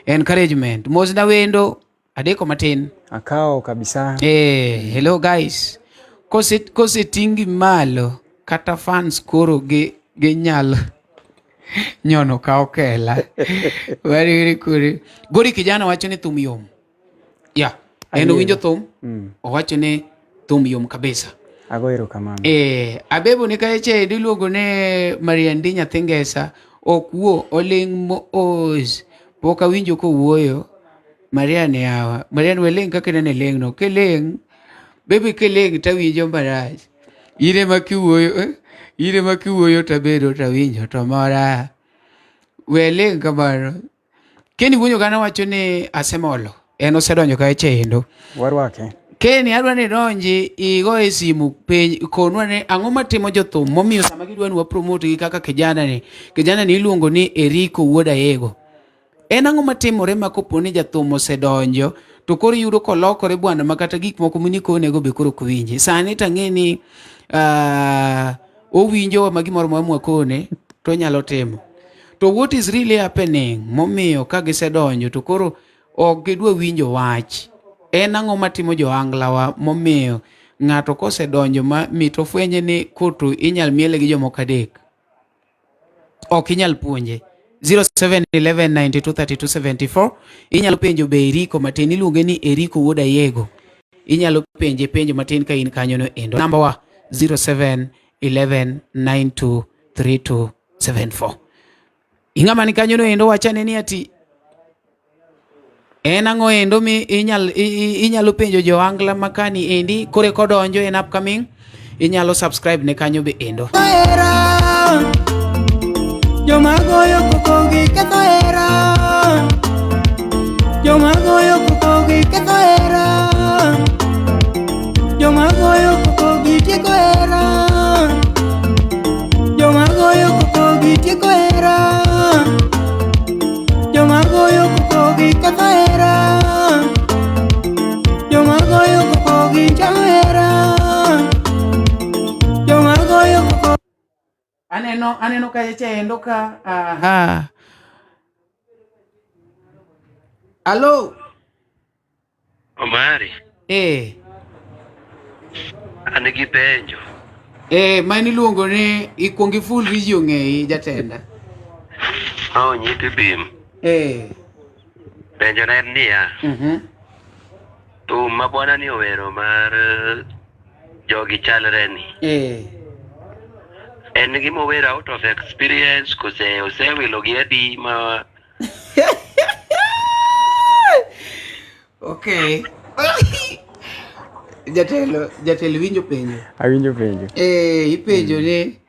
Encouragement. Mos na wendo adeko matin. Akawo kabisa. Hello guys. Kose tingi malo kata fans koro gi ginyalo. Nyono ka okela. Wari kuri. Gori kijana wacho ni thum yom. Yeah. En owinjo thum. Owacho ni thum yom kabisa. Ago erokamano. Eh, abebo ni kae che iluongo ne Mariandi nyathi Ngesa ok wuo oling' mos. Pok awinjo kowuoyo. Marian yawa. Marian we ling' kaka ineno iling' no. Kiling' baby kiling' tawinjo marach. In ema kiwuoyo eh? In ema kiwuoyo tabedo tawinjo to mora. We ling' kamano. Kenny Wuonyo Oganda wacho ni asemolo. En osedonjo kae chendo. Warwake. Kenny adwa ni idonji igo e simu penj konwa ni ang'o matimo jothum momiyo sama gidwa ni wapromote gi kaka kijana ni. Kijana ni iluongo ni Eriko Wuod Ayego. En ang'o matimore ma kopo ni jathum osedonjo to koro iyudo kolokore bwana ma kata gik moko minikonego be koro ok winji. Sani tang'e ni owinjowa ma gimoro amora mwakone to onyalo timo. To what is really happening momiyo ka gisedonjo to koro ok gidwa winjo wach. En ang'o matimo jo-Anglawa momiyo ng'ato kosedonjo ma mit ofwenye ni koto inyal miele gi jomoko adek. Ok inyal puonje. 0711923274 inyalo penjo be Eriko matin iluonge ni Eriko wuod Ayego. Inyalo penje penjo matin ka in kanyo no endo. Namba wa 0711923274. Ing'ama ni kanyo no endo wachane ni ati en ang'o endo mi inyal, inyalo penjo jo Angla makani endi kore kodonjo en upcoming inyalo subscribe ne kanyo be endo. Joma goyo koko gi ketho hera. Joma goyo koko gi ketho hera. Joma goyo koko gi tieko hera. Joma goyo koko gi tieko hera. Joma goyo koko gi ketho hera. Joma goyo koko gi chamo hera. Joma goyo koko Aneno aneno kacha cha endo ka aha. Alo. Omari. Eh. An gi penjo. Eh, ma en iluongo ni ikuong iful wi ji ong'eyi jatenda. Oh, nyithi bim. Eh. Penjo na en niya. Mhm. Thum ma bwana ni owero mar eh, jogi chalre ni. Eh. En gima owero out of experience kose osewilo gi adi ma Okay. Jatelo, jatelo winjo penjo. Awinjo penjo. Eh, ipenjo ni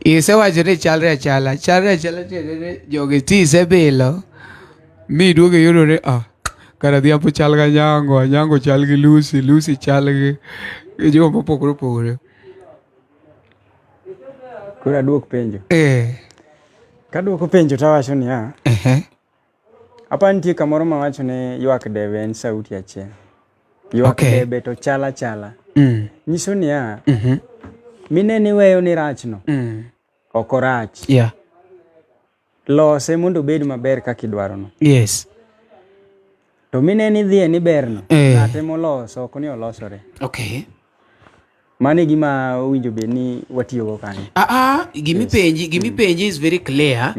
isewacho ni chalre achala, chalre achala tiende ni jogi ti isebilo mi iduogo iyudo ni ah, kara dhiambo chal gi Anyango, Anyango chal gi Lucy, Lucy chal gi gi joma mopogore opogore. Koro aduok penjo. Eh. Kaduoko penjo tawacho niya, Ehe. apa nitie kamoro mawacho ni ywak debe en sauti achiel. Ywak Okay. debe to chal achala. Nyiso niya, mine niweyo ni rachno, ok orach. Yeah. Lose mondo obed maber kaka idwarono. Yes. To mine ni idhiye ni berno, Eh. ng'ate moloso ok ni olosore. Okay. Mano e gima owinjo bed ni watiyogo kanyo. Ah, ah, gimipenji gimipenji is very clear.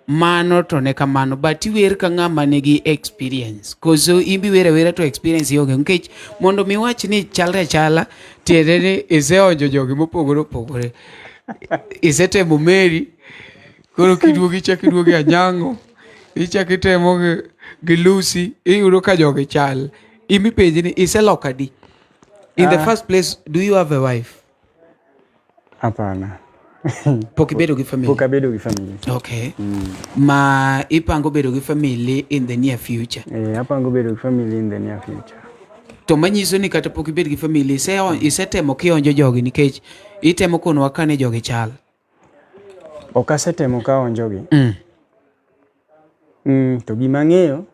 Mano to ne kamano but iwer ka ng'ama nigi experience. Koso in bi wer awera to experience ionge nikech mondo mi wach ni chalre achala tiende ni iseonjo jogi mopogore opogore. Isetemo Mary koro kiduogo ichako iduogo e Anyango ichako itemo gi, gi Lucy iyudo ka jogi chal. Imipenji ni iseloko adi? In the first place, do you have a wife? Hapana. Pok ibedo gi family? Pok abedo gi family. Okay. Ma ipango bedo gi family in the near future. Eh, apango bedo gi family in the near future. To manyiso ni kata pok ibed gi family, ise isetemo kionjo jogi nikech itemo konowa kane jogi chal. Ok asetemo kaonjogi. To gima ang'eyo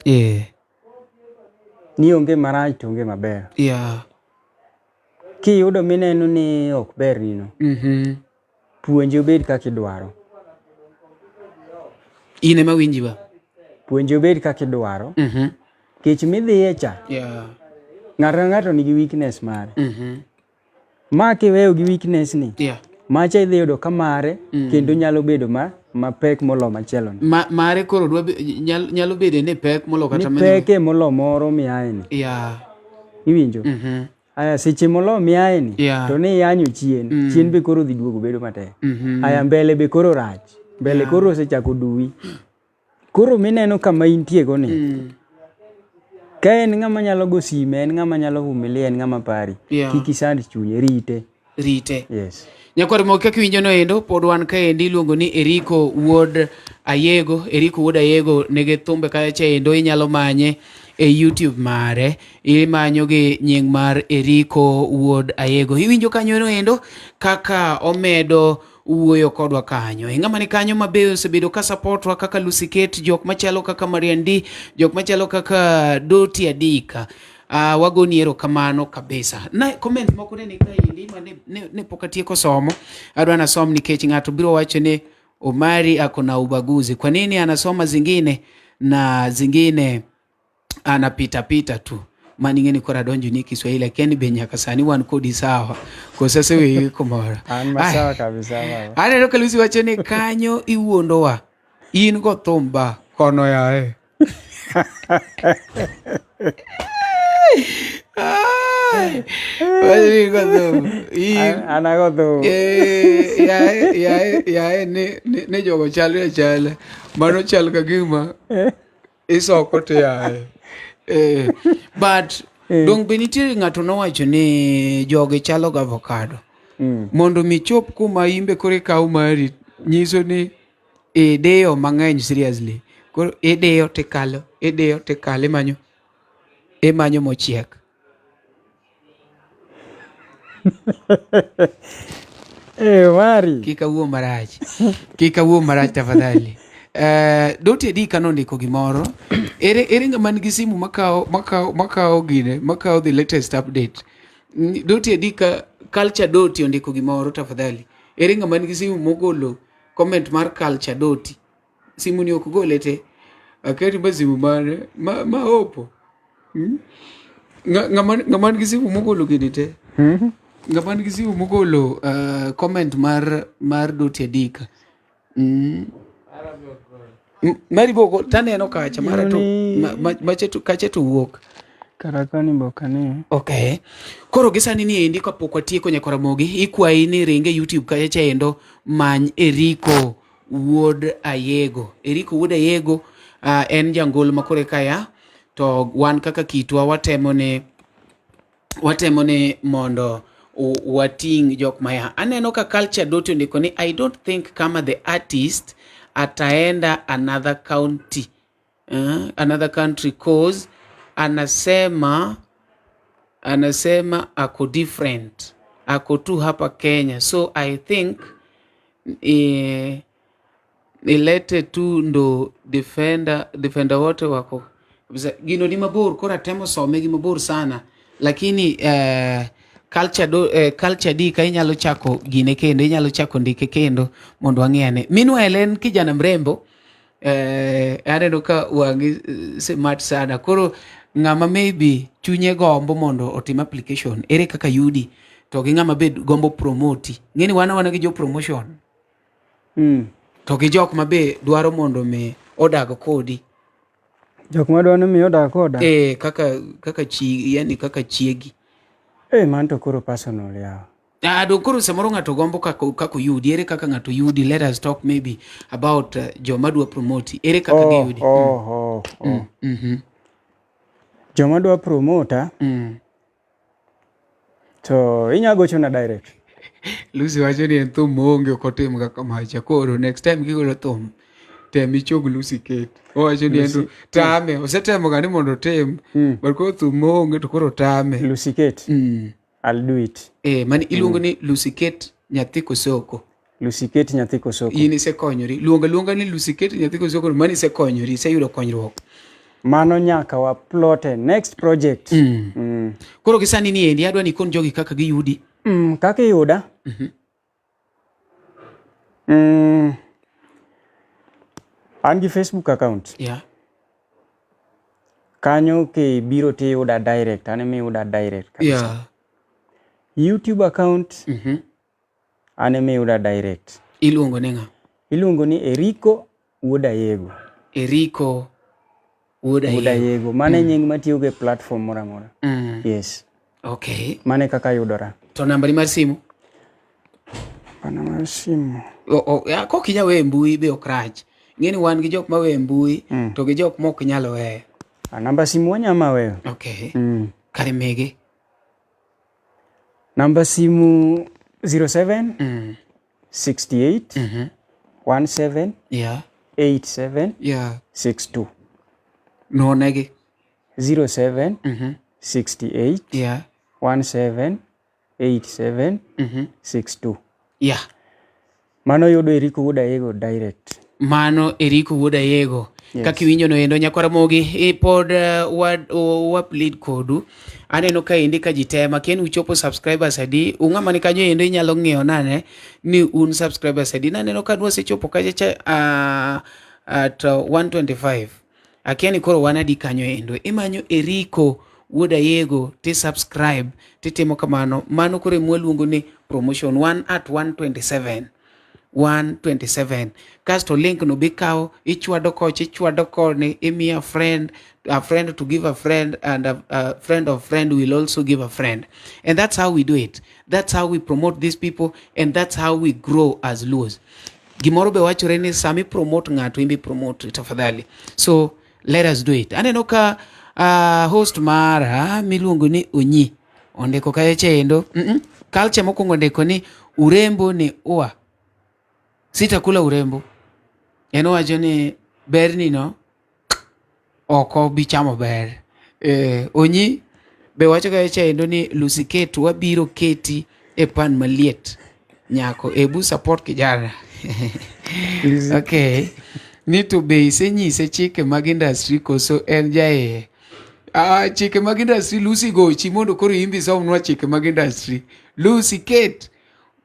ni onge marach to onge maber. Yeah. Kiyudo mineno ni ok berni no, puonje obed kaka idwaro. In ema winji ba? Puonje obed kaka idwaro. Kech midhiye cha, ng'ato ka ng'ato nigi weakness mare. Ma kiweyo gi weakness ni, macha idhi yudo ka mare kendo nyalo bedo ma mapek molo machielo ni. Ma, mare koro dwa nyal, nyalo bede ni pek molo kata Ni peke molo moro miaye ni. Yeah. Iwinjo? Mm-hmm. Aya seche molo miaye ni yeah. to ni yanyo chien, chien be koro dhi duogo bedo matek. Aya mbele be koro rach. Mbele koro osechako duwi. Koro mineno kama intie go ni. Ka en ng'ama nyalo go sime, en ng'ama nyalo vumilia, en ng'ama pari. Kik isand chunye, rite. Rite. Yes. Nyakwar Moki kaka iwinjo no endo pod wan kaendi iluongo ni Eriko wuod Ayego. Eriko wuod Ayego nigi thumbe kacha endo inyalo manye e YouTube mare. Imanyo gi nying mar Eriko wuod Ayego. Iwinjo kanyo no endo kaka omedo wuoyo kodwa kanyo. E ng'ama ni kanyo ma be osebedo ka supportwa kaka Lucy Kate, jok machalo kaka Marian D, jok machalo kaka Doti Adika. Wagoni erokamano kabisa. Na comment moko ne ni kaendi ma ne pok atieko somo. Adwa nasom nikech ng'ato biro wacho ni Omari ako na ubaguzi. Kwa nini anasoma zingine na zingine anapita pita tu? Mani ng'eni koro adonjo ni Kiswahili lakini be nyaka sani wan kodi sawa. Koso aseweyi kumoro. An masawa kabisa baba. Aneno ka Lucy wacho ni kanyo iwuondowa. In go thum ba kono yae. Wacho ni go thum. In An ago thum. Yae yae yae ni jogo chalre achala. Mano chal ka gima isoko to yaye. But dong be nitie ng'ato nowacho ni jogi chalo gi avocado. Mondo mi chop kuma imbe koro ikaw mari nyiso ni idiyo mang'eny seriously. Koro idiyo tikalo, idiyo tikalo, imanyo mochiek. Mari. Kik awuo marach. Kik awuo marach tafadhali. Doti Adika nondiko gimoro. Ere ng'ama nigi simu makawo gine, makawo the latest update. Doti Adika, Culture Doti ondiko gimoro tafadhali. Ere ng'ama nigi simu mogolo comment mar Culture Doti. Simu ni ok gole te. Aketi ma simu mane ma Oppo. Ng'ama nigi simu mogolo gini te. Ng'ama nigi simu mogolo comment mar Doti Adika. Mari boko taneno kacha mara to mache to kacha to wuok. Karakani bokane. Okay. Koro gi sani ni endi kapok watieko nyakwar Ramogi, ikwayi ni ringe YouTube kacha cha endo many Eriko wuod Ayego. Eriko wuod Ayego en jangol ma kore kaya to wan kaka kitwa watemo ni mondo wating' jok maya. Aneno ka Culture Doti ondiko ni I don't think kama the artist ataenda another county. Another country cause anasema ako different, ako tu hapa Kenya, so I think ilete tu ndo defender wote wako kabisa. Gino ni mabor, koro atemo some gi mabor sana, lakini Culture D ka inyalo chako gine kendo, inyalo chako ndike kendo mondo wang'e ane. Meanwhile en kijana mrembo, aneno ka wang'i smart sana. Koro ng'ama maybe chunye gombo mondo otim application, ere kaka yudi? To gi ng'ama be gombo promoti. Ng'eni wan awana gi jo promotion. To gi jok ma be dwaro mondo mi odag kodi. Jok ma dwaro ni mi odag koda? Kaka chi, yani kaka chiegi. Man to koro personal yawa. Do koro samoro ng'ato gombo kako yudi, ere kaka ng'ato yudi? Let us talk maybe about joma dwa promote. Ere kaka giyudi? Joma dwa promota, to inya gochona direct. Lucy wacho ni en thum maonge ok otim kaka macha. Koro next time kigolo thum, tem ichog Lucy Kate. Owacho ni en to tame, osetemo ga ni mondo otim, but koro thum maonge to koro tame. Lucy Kate. I'll do it. Mani iluongo ni Lucy Kate nyathi Kosoko. Lucy Kate nyathi Kosoko. In isekonyori. Luonga luonga ni Lucy Kate nyathi Kosoko, mani isekonyori, iseyudo konyruok. Mano nyaka wa plote next project. Koro gi sani ni endi adwa ni ikon jogi kaka giyudi. Kaka iyuda? An gi Facebook account. Kanyo kibiro tiyuda direct, an ema iyuda direct kabisa. YouTube account, an ema iyuda direct. Iluongo ni ng'a? Iluongo ni Eriko Wuod Ayego. Eriko Wuod Wuod Ayego. Ayego. Mano e nying matiyogo e platform moro amora. Yes. Okay. Mano e kaka ayudora. To nambani mar simu? Nambana mar simu. Kok inyal weyo e mbui be ok rach. Ing'e ni wan gi jok ma weyo e mbui to gi jok mok nyal weyo. Namba simu wanyama weyo. Okay. Kare mege. Namba simu 07 68 17 87 62. Nonegi. 07 68 17 87 62. Mano yudo Eriko Wuod Ayego direct. Mano Eriko Wuod Ayego. Yes. Kaka iwinjo no endo nyakwar Ramogi, pod wa plead kodu. Aneno ka endi ka ji tema, kia ni uchopo subscribers adi. Ung'ama ni kanyo endo inyalo ng'iyo nane ni un subscribers adi. Naneno ka nwasechopo kacha cha at 125. Akia ni koro wan adi kanyo endo. Imanyo Eriko Wuod Ayego ti subscribe titimo kamano. Mano koro ema waluongo ni promotion. 1 at 127. 127. Kasto link no bikawo, ichwado kocha, ichwado koni, imiyo a friend, a friend to give a friend, and a friend of friend will also give a friend. And that's how we do it. That's how we promote these people, and that's how we grow as Luos. Gimoro be wachore ni sami promote ng'ato, imbe promote tafadhali. So let us do it. Aneno ka host mara miluongo ni Onyi ondiko kacha chendo. Culture mokwongo ondiko ni urembo ni ua. Sitakula urembo. En owacho ni berni no ok obi chamo ber. Onyi be wacho kacha chendo ni Lucy Kate wabiro keti e pan maliet. Nyako ebu support kijana. Okay. Ni to be isenyise chike mag industry koso en jaiye? Chike mag industry Lucy gochi mondo koro imbi somnwa chike mag industry. Lucy Kate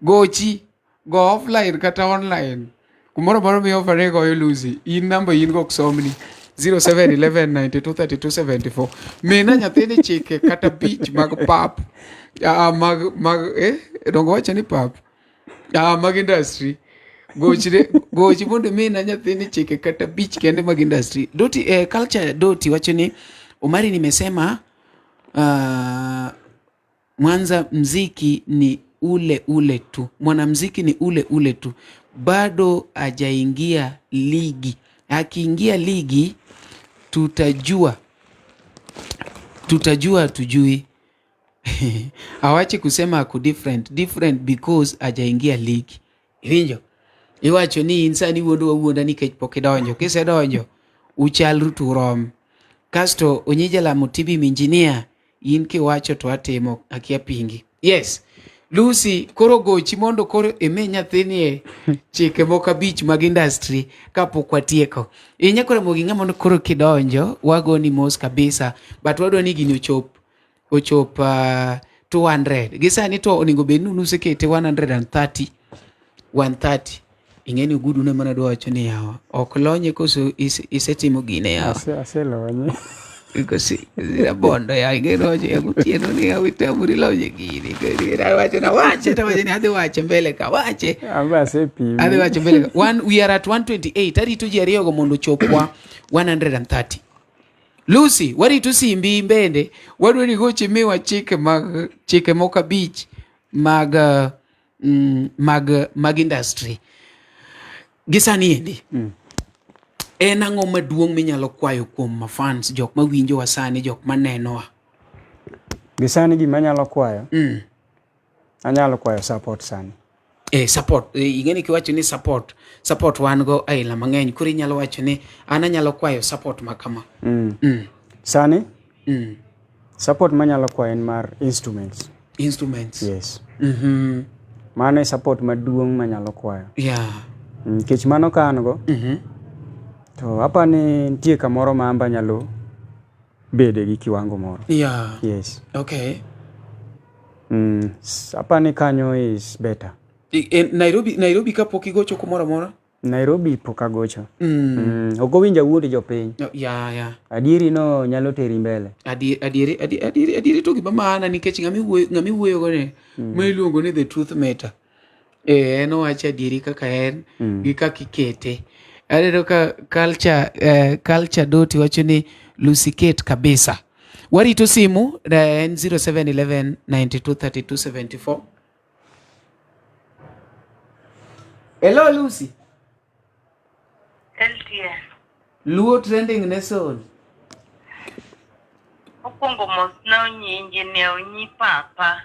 gochi go offline kata online. Kumoro amora mi offer ni goyo Lucy. In namba in go ok somni. 07 11 92 32 74. Mina nyathini chike kata bich mag pap. Mag dongo wacho ni pap. Mag industry. Gochre, gochi mondo mina nyathini chike kata bich kende mag industry. Doti, culture Doti wacho ni Omari nimesema Mwanza mziki ni ule ule tu. Mwanamziki ni ule ule tu. Bado hajaingia ligi. Akiingia ligi tutajua. Tutajua tujui. Awache kusema ako different. Different because hajaingia ligi. Iwinjo? Iwacho ni in sani wuondo wawuonda nikech pok idonjo. Kisedonjo, uchalru to urom. Kasto Onyija Lamo TV engineer, in kiwacho to atimo, akia pingi. Yes. Lucy, koro gochi mondo koro imi nyathini e chike moko abich mag industry kapok watieko. Inya koro mogi ng'a mondo koro kidonjo, wagoni mos kabisa, but wadwa ni gini ochop 200. Gi sani to onego bed ni usekete 130. 130. Ing'e ni Ogudu ne mana dwa wacho ni yawa. Ok lonye koso isetimo gine yawa. Aselonye. Kosi rabondo ya ing'e rojo ya gotieno ni yawa itamori lonye gini. Kodi awacho na wache to wache ni adhi wache mbele ka wache. Amba asepimi. Adhi wache mbele ka. One, we are at 128. Arito ji ariyogo mondo ochopwa 130. Lucy, warito simbi bende. Wadwa ni goche miwa chike mag chike moko abich mag industry. Gi sani endi. En ang'o maduong' minyalo kwayo kuom ma fans, jok mawinjowa sani, jok manenowa? Gi sani gima anyalo kwayo, anyalo kwayo support sani. Support. Ing'e ni kiwacho ni support, support wan go aila mang'eny. Koro inyalo wacho ni an anyalo kwayo support ma kama. Sani? Support manyalo kwayo en mar instruments. Instruments. Yes. Mano e support maduong' manyalo kwayo. Nikech mano ka an go, to apa ni nitie kamoro ma amba nyalo bede gi kiwango moro. Yes. Apa ni kanyo is better. Nairobi kapok igocho kumoro amora? Nairobi pok agocho. Ok owinjo awuond jopiny. No, ya, ya. Adieri no nyalo teri mbele. Adieri to gima maana nikech ng'ama iwuoyo go ni, ma iluongo ni the truth matter. Eh, en owacho adieri kaka en gi kaka ikete. Aneno ka culture, eh, culture doti wacho ni Lucy Kate kabisa. Warito simu eh, en 0711 92 32 74. Hello Lucy. LTN. Luo trending nation. Mokwongo mos na onyi engineer onyi papa.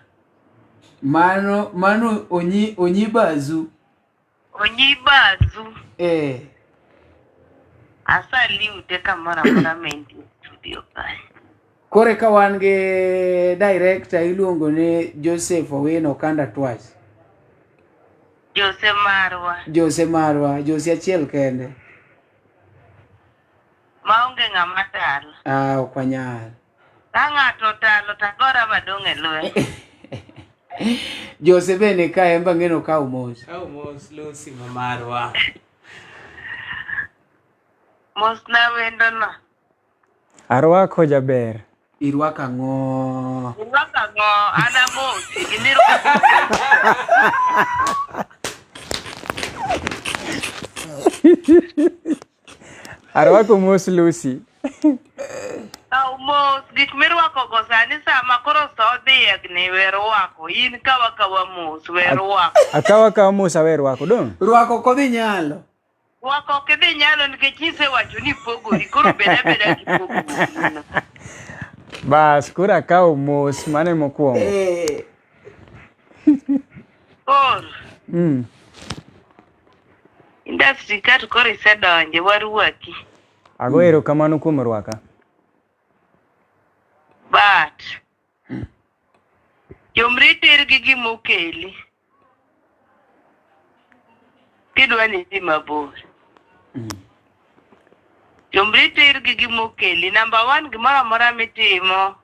Mano mano onyi onyi bazu. Onyi bazu. Eh. Asaliute kamoro amora ma entie studio kae. Kore ka wan gi director iluongo ni Joseph Owino Kanda Twice. Jose marwa. Jose marwa, Jose achiel kende. Maonge ng'ama talo. Ah, ok wanyal. Ka ng'ato otalo to agora madong' e lweny. Jose bende ka en bang'e nokaw mos. Kaw mos Lucy ma marwa. Mos na wendo no. Arwako jaber. Irwako ang'o? Irwako ang'o? An amosi. Gima irwako. Arwako mos Lucy. Kaw mos gik mirwako go sani sama koro sa odhiegni we rwako. In kawa kawa mos we rwako. Akawa kawa mos awe rwako dong. Rwako ok odhi nyalo. Rwako ok idhi nyalo nikech isewacho ni ipogori koro bed abeda kipogori. Bas, koro akawo mos mano e mokwongo. Eh. Koro industry ka to koro isedonje warwaki. Ago erokamano kuom rwaka. But jomri tir gi gima okeli. Kidwa ni idhi mabor. Jomri tir gi gima okeli. Number one, gimoro amora mitimo,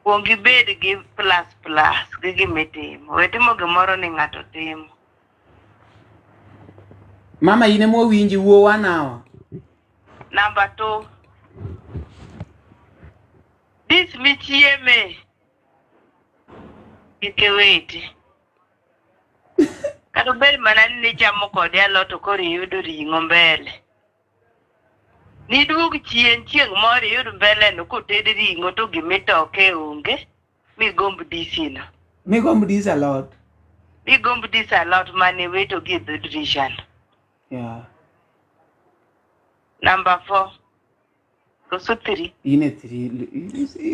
kuong ibed gi plus plus gi gima itimo. We timo gimoro ni ng'ato timo. Mama in ema wawinji wuo one hour. Number two, dis michieme kik iwiti. Kata obed mana ni nichamo kode alot to koro iyudo ring'o mbele. Niduog chien chieng' moro iyud mbele no koted ring'o to gimitoke onge migomb disino. Migomb dis alot. Migomb dis alot mane iwito gi e dho dirisha no. Yeah. Number four. Koso three. In e three.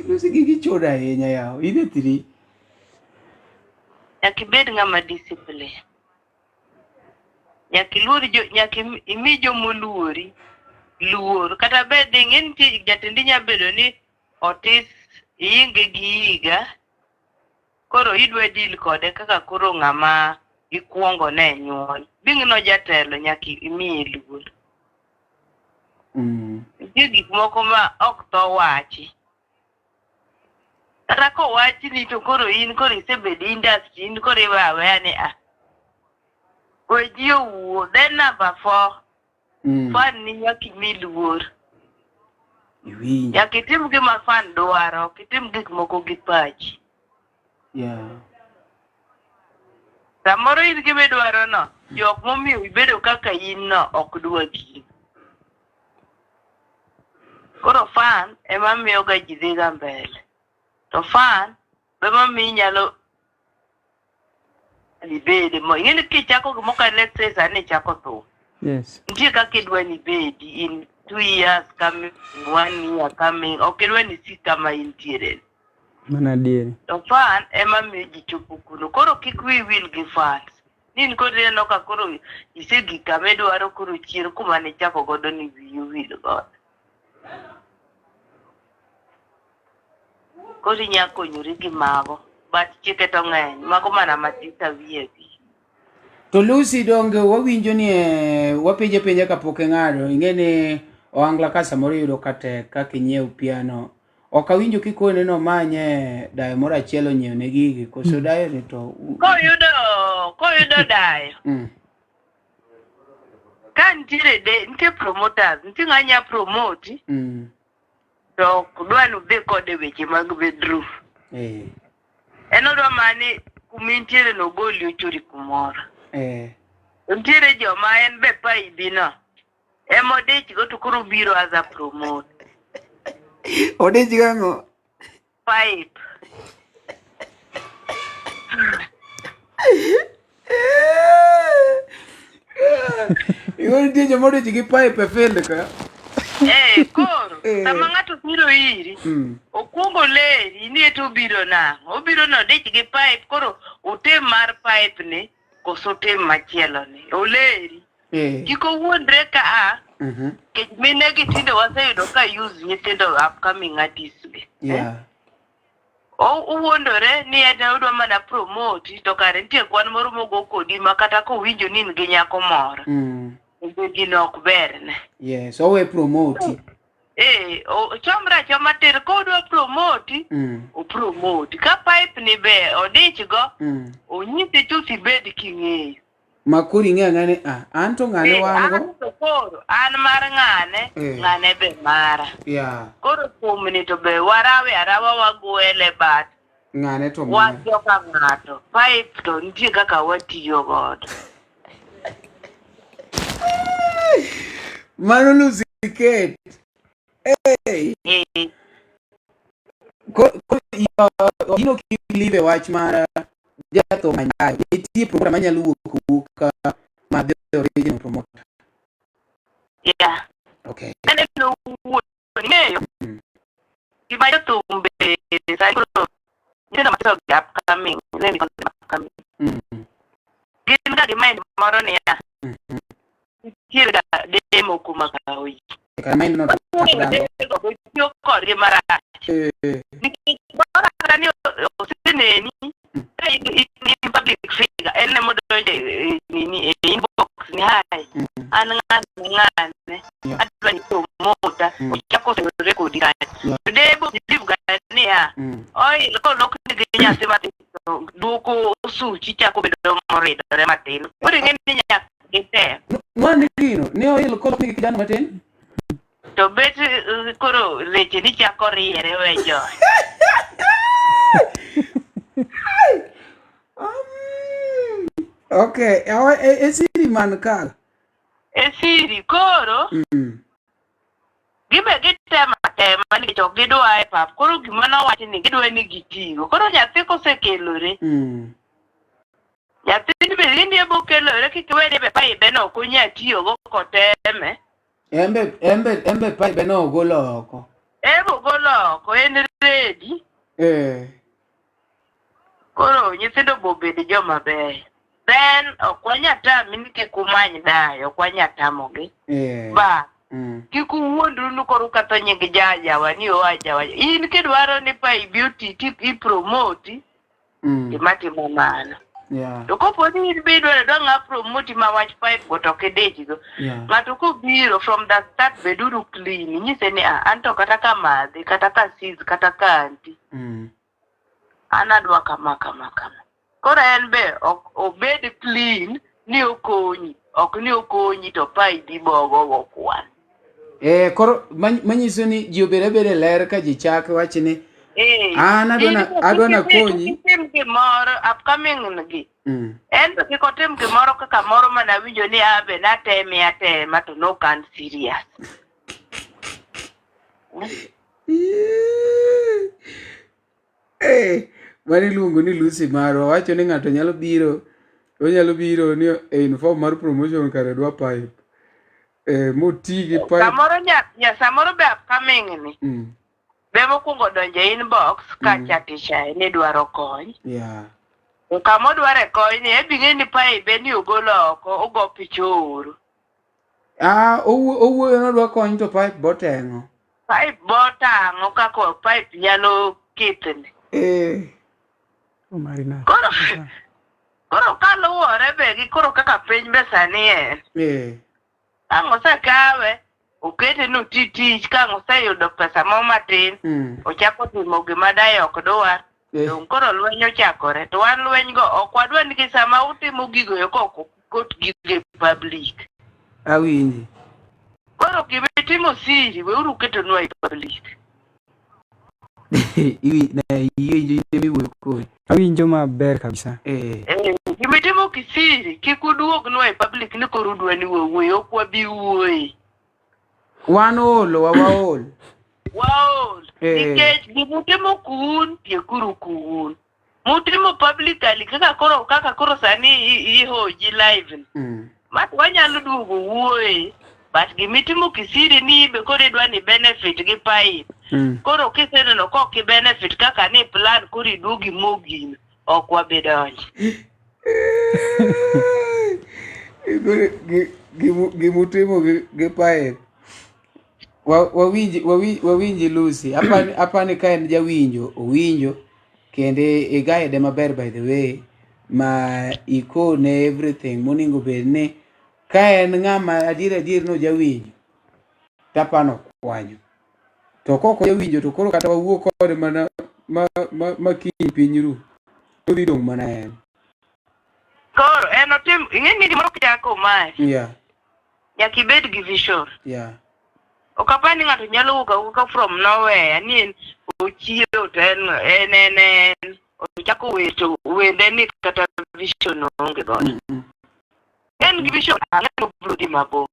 Lucy gigi chodo ahinya yawa. In e three. Nyaka ibed ng'ama discipline. Nyaka iluor jo, nyaka imi jomoluori luor. Kata bed ni ing'e nitie jatendi nya bedo ni otis iinge gi higa, koro idwa deal kode kaka koro ng'ama ikuongo ne nyuol. Being no jatelo nyaka imiye luor. Nitie gik moko ma ok tho wachi. Kata kowachni to koro in koro isebedo industry, in koro iwe aweya ni ah. We ji owuo. Then number four, fan ni nyaka imi luor. Iwinjo. Nyaka itim gima fan dwaro, ok itim gik moko gi pachi. Yeah. Samoro in gima idwaro no, jok momiyo ibedo kaka in no ok dwa gino. Koro fan ema miyo ga ji dhiga mbele. To fan be ema miyo inyalo ibede mo. Ing'e ni kichako gimoro ka let's say sani ichako thum. Yes. Nitie kaka idwa ni ibedi in 2 years coming, one year coming, ok idwa ni isik kama intiere. Mano adieri. To fan ema miyo ji chopo kuno. Koro kik wiyi wil gi fans. Ni in koro ineno ka koro isegik kama idwaro koro chien kuma nichako godo ni wiyi owil godo. Koro inya konyori gi mago. But chike to ng'eny. Mago mana matis awiye wiye. To Lucy donge wawinjo ni eh, wapenje penja kapok ing'ado. Ing'e ni ohangla ka samoro iyudo ka tek kaka inyiew piano. Ok awinjo kikone ni omanye dayo moro achiel onyiew ne gigi koso dayo ni to Koyudo dayo. Ka nitiere de, nitie promoters, nitie ng'a nya promote to ok dwa ni udhi kode weche mag bedroom. En odwa mana ni Kuma intiere no ogoli ochori kumoro. Eh. Nitiere joma en be paibi no. Ema odich go to koro obiro as a promote. Odich gang'o? Pipe. Igo nitie joma odich gi pipe e field ka. Eh, koro Eh. sama ng'ato biro iri okuongo leri ni eto obiro nang'o obiro ni odich gi pipe koro otem mar pipe ni koso otem machielo ni oleri Eh. kik owuondre ka a Nikech mine gi tinde waseyudo ka use nyithindo upcoming artists gi. Yeah. Owuondore ni en odwa mana promote to kare nitie kwan moro mogo kodi ma kata kowinjo ni in gi nyako moro. To gino ok berne. Yes, owe promote. Eh, ochomre achoma tir kodwa promote, opromote. Ka pipe ni be odich go, onyisi chuth ibed king'eyo. Ma koro ing'e ang'e ni ah, an to ng'ane Eh, wan go. an to koro an mar ng'ane, Eh. ng'ane be mara. Yeah, Koro thumni to be warawe arawa wagwele but ng'ane to mara. wan joka ng'ato. Pipe to nitie kaka watiyo godo. Mano Lucy Kate. Hey. Eh, Ko, ko, in ok ibelieve e wach mar jathum manyayo. Nitie promoter manyalo wuok wuok ma the original promoter. yeah. Okay. Aneno wuon ing'eyo gima jothum be sani koro nyithindo matindo gi upcoming, let me call them upcoming. Gin ga gi mind moro niya, nitiere ga demo kuma kawo ji. Kar mind no to Wuoyo demo tiyo kodgi marach. Nikech moro kata ni oseneni ka in in public figure en ema odonjo e nini e inbox ni hi an ng'ane ng'ane adwa ni promota ochako osenore kodi kanyo. To debo believe ga niya oil kolokni gi nyathi matin to duoko suchi chako bedo moridore matin. Koro ing'e ni nyaka gitem. Mano gino, ne oil kolokni gi kijana matin. To bet koro leche ni chako riere we jo. Okay, e siri man ka. E siri koro gibe gitemo atema nikech ok gidwa e pap. Koro gima nowachi ni gidwa ni gitigo. Koro nyathi kosekelore, nyathi be gini ebo kelore kik iwe ni be paibe no ok onya tiyogo koteme. Embe embe embe paibe no ogolo oko. Ebo ogolo oko en ready. Koro nyithindo bo bed joma beyo. Then ok wanya tami ni kik umany dayo, ok wanya tamogi. Ba kik uwuondru ni koro uketho nying jajawa ni oa jawa. In kidwaro ni paibi oti ti ipromoti, gima timo mano. To kopo ni in be idwaro idwa ng'a promoti ma wach pipe go to ok idichgo. Ng'ato kobiro from the start beduru clean, inyise ni ah, an to kata ka madhi, kata ka sis, kata ka anti, an adwa kama kama kama. Koro en be ok obed clean ni okonyi, ok ni okonyi to paibi bogo go kwan. Eh, koro manyiso ni ji obed abeda e ler ka ji chak wach ni an adwa na adwa na konyi. Kik itim gimoro upcoming gi. En to kik otim gimoro kaka moro mane awinjo ni abe nateme atema to no kan serious. Eh, mano iluongo ni Lucy marwa. Wacho ni ng'ato nyalo biro, onyalo biro ni e inform mar promotion kare dwa pipe. Eh, moti gi pipe. Samoro nya, nya samoro be upcoming ni. Be mokwongo donjo e inbox ka chatisha ni dwaro kony. To kama odware kony ni ebi ng'e ni pipe ni ogolo oko, ogo picha ooro. Ah, owuoyo nodwa kony to pipe boteng'o. Pipe botang'o kaka pipe nyalo kithni. Koro koro kaluwore be gi koro kaka piny be sani en. Ang' osekawe, okete ni oti tich, ka ang' oseyudo pesa moro matin, ochako timo gima dayo ok dwar. Dong' koro lweny ochakore. To wan lweny go ok wadwa nikech sama utimo gigo eko ok ukot gigo e public. Awinji. Koro gima itimo siri, weuru ketonwa e public. Iwinjo in ema iwuoyo kodi. Awinjo maber kabisa. Eh. Eh, Gimitimo kisiri kik uduognwa e public ni koro udwa ni wawuoyi ok wabi wuoyi. Wan olo, wa waol. Waol. Eh. Nikech gimutimo kuun tiekuru kuun. Mutimo publicly kaka koro kaka koro sani ihoji live ni. Ma wanyalo duogo wuoye but gimitimo kisiri ni be koro idwa ni benefit gi pipe. Koro kiseneno kok i benefit kaka ni plan koro iduog imo gino ok wabi donjo. Gimutimo gi pipe. Wawinji wawinji Lucy. Apani apani ka en jawinjo, owinjo kendo i guide maber by the way ma ikone everything monego bed ni ka en ng'ama adier adier no jawinjo tapano kwanyo. To kok ojawinjo to koro kata wawuo kode mana ma, ma, ma kiny piny ru odhi dong' mana en. Koro en otim ing'e ni gimoro kichako mae nyaka ibed gi vision. Ok apar ni ng'ato nyalo wuok awuoka from nowhere ni en ochiewo to en en en en ochako wer to wende ni kata vision oonge godo. En gi vision ang'e ni obiro dhi mabor.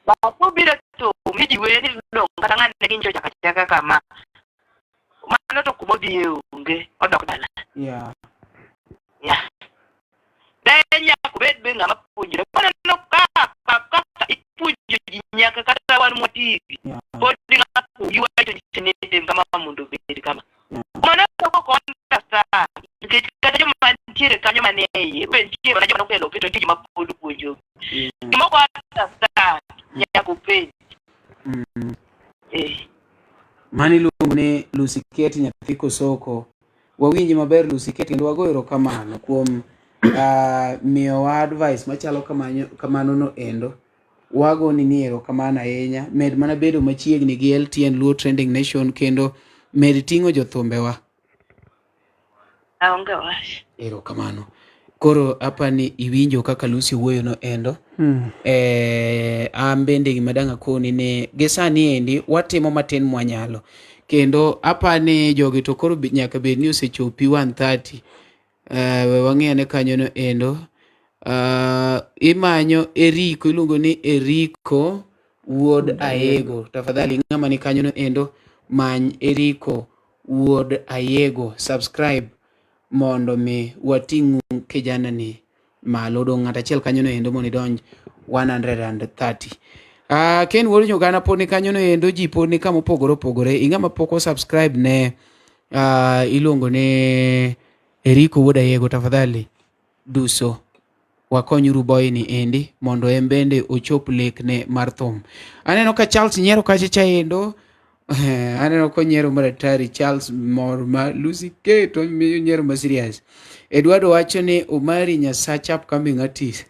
But kobiro to mi ji wer ni dong' kata ng'ane ginjo chaka chaka kama. Mano to kumodhiye onge odok dala. Yeah. Ne nyaka obed be ng'ama puonjre. Waneno ka kaka ipuonjo ji nyaka kata wan mwatigi. Pod ng'ato iwacho ni tim kama mondo obed kama. Mano ok understand nikech kata joma nitiere kanyo manie iye be nitie mana joma nokelo to nitie joma pod puonjo. Gima ok understand nyaka openj. Eh. Mano iluongo ni Lucy Kate nyathi Kosoko. Wawinji maber Lucy Kate kendo wago erokamano kuom miyowa advice machalo kamano no endo. Wagoni ni erokamano ahinya. Med mana bedo machiegni gi LTN Luo Trending Nation kendo med ting'o jothumbewa. Aonge wach. Erokamano. Koro apani iwinjo kaka Lucy wuoyo no endo. An bende gima dang' akoni ni gi sani endi watimo matin mwanyalo. Kendo apani jogi to koro nyaka bed ni osechopi 130. We wang'i ane kanyo no endo. Imanyo Eriko, iluongo ni Eriko wuod Ayego. Tafadhali ng'ama ni kanyo no endo, many Eriko wuod Ayego. Subscribe mondo mi wating'u kijana ni malo. Odong' ng'ato achiel kanyo no endo mondo idonj 130. Ken wuod Nyogana pod ni kanyo no endo, ji pod ni kama opogore opogore. Ing'ama pok o subscribe ne iluongo ni Eriko wuod Ayego, tafadhali duso wakonyuru boy ni endi mondo en bende ochop lekne mar thum. Aneno ka Charles nyiero kacha cha endo. Aneno konyiero maratari Charles mor ma Lucy K to miyo nyiero ma serious. Eduardo wacho ni Omari Nyasach upcoming artist.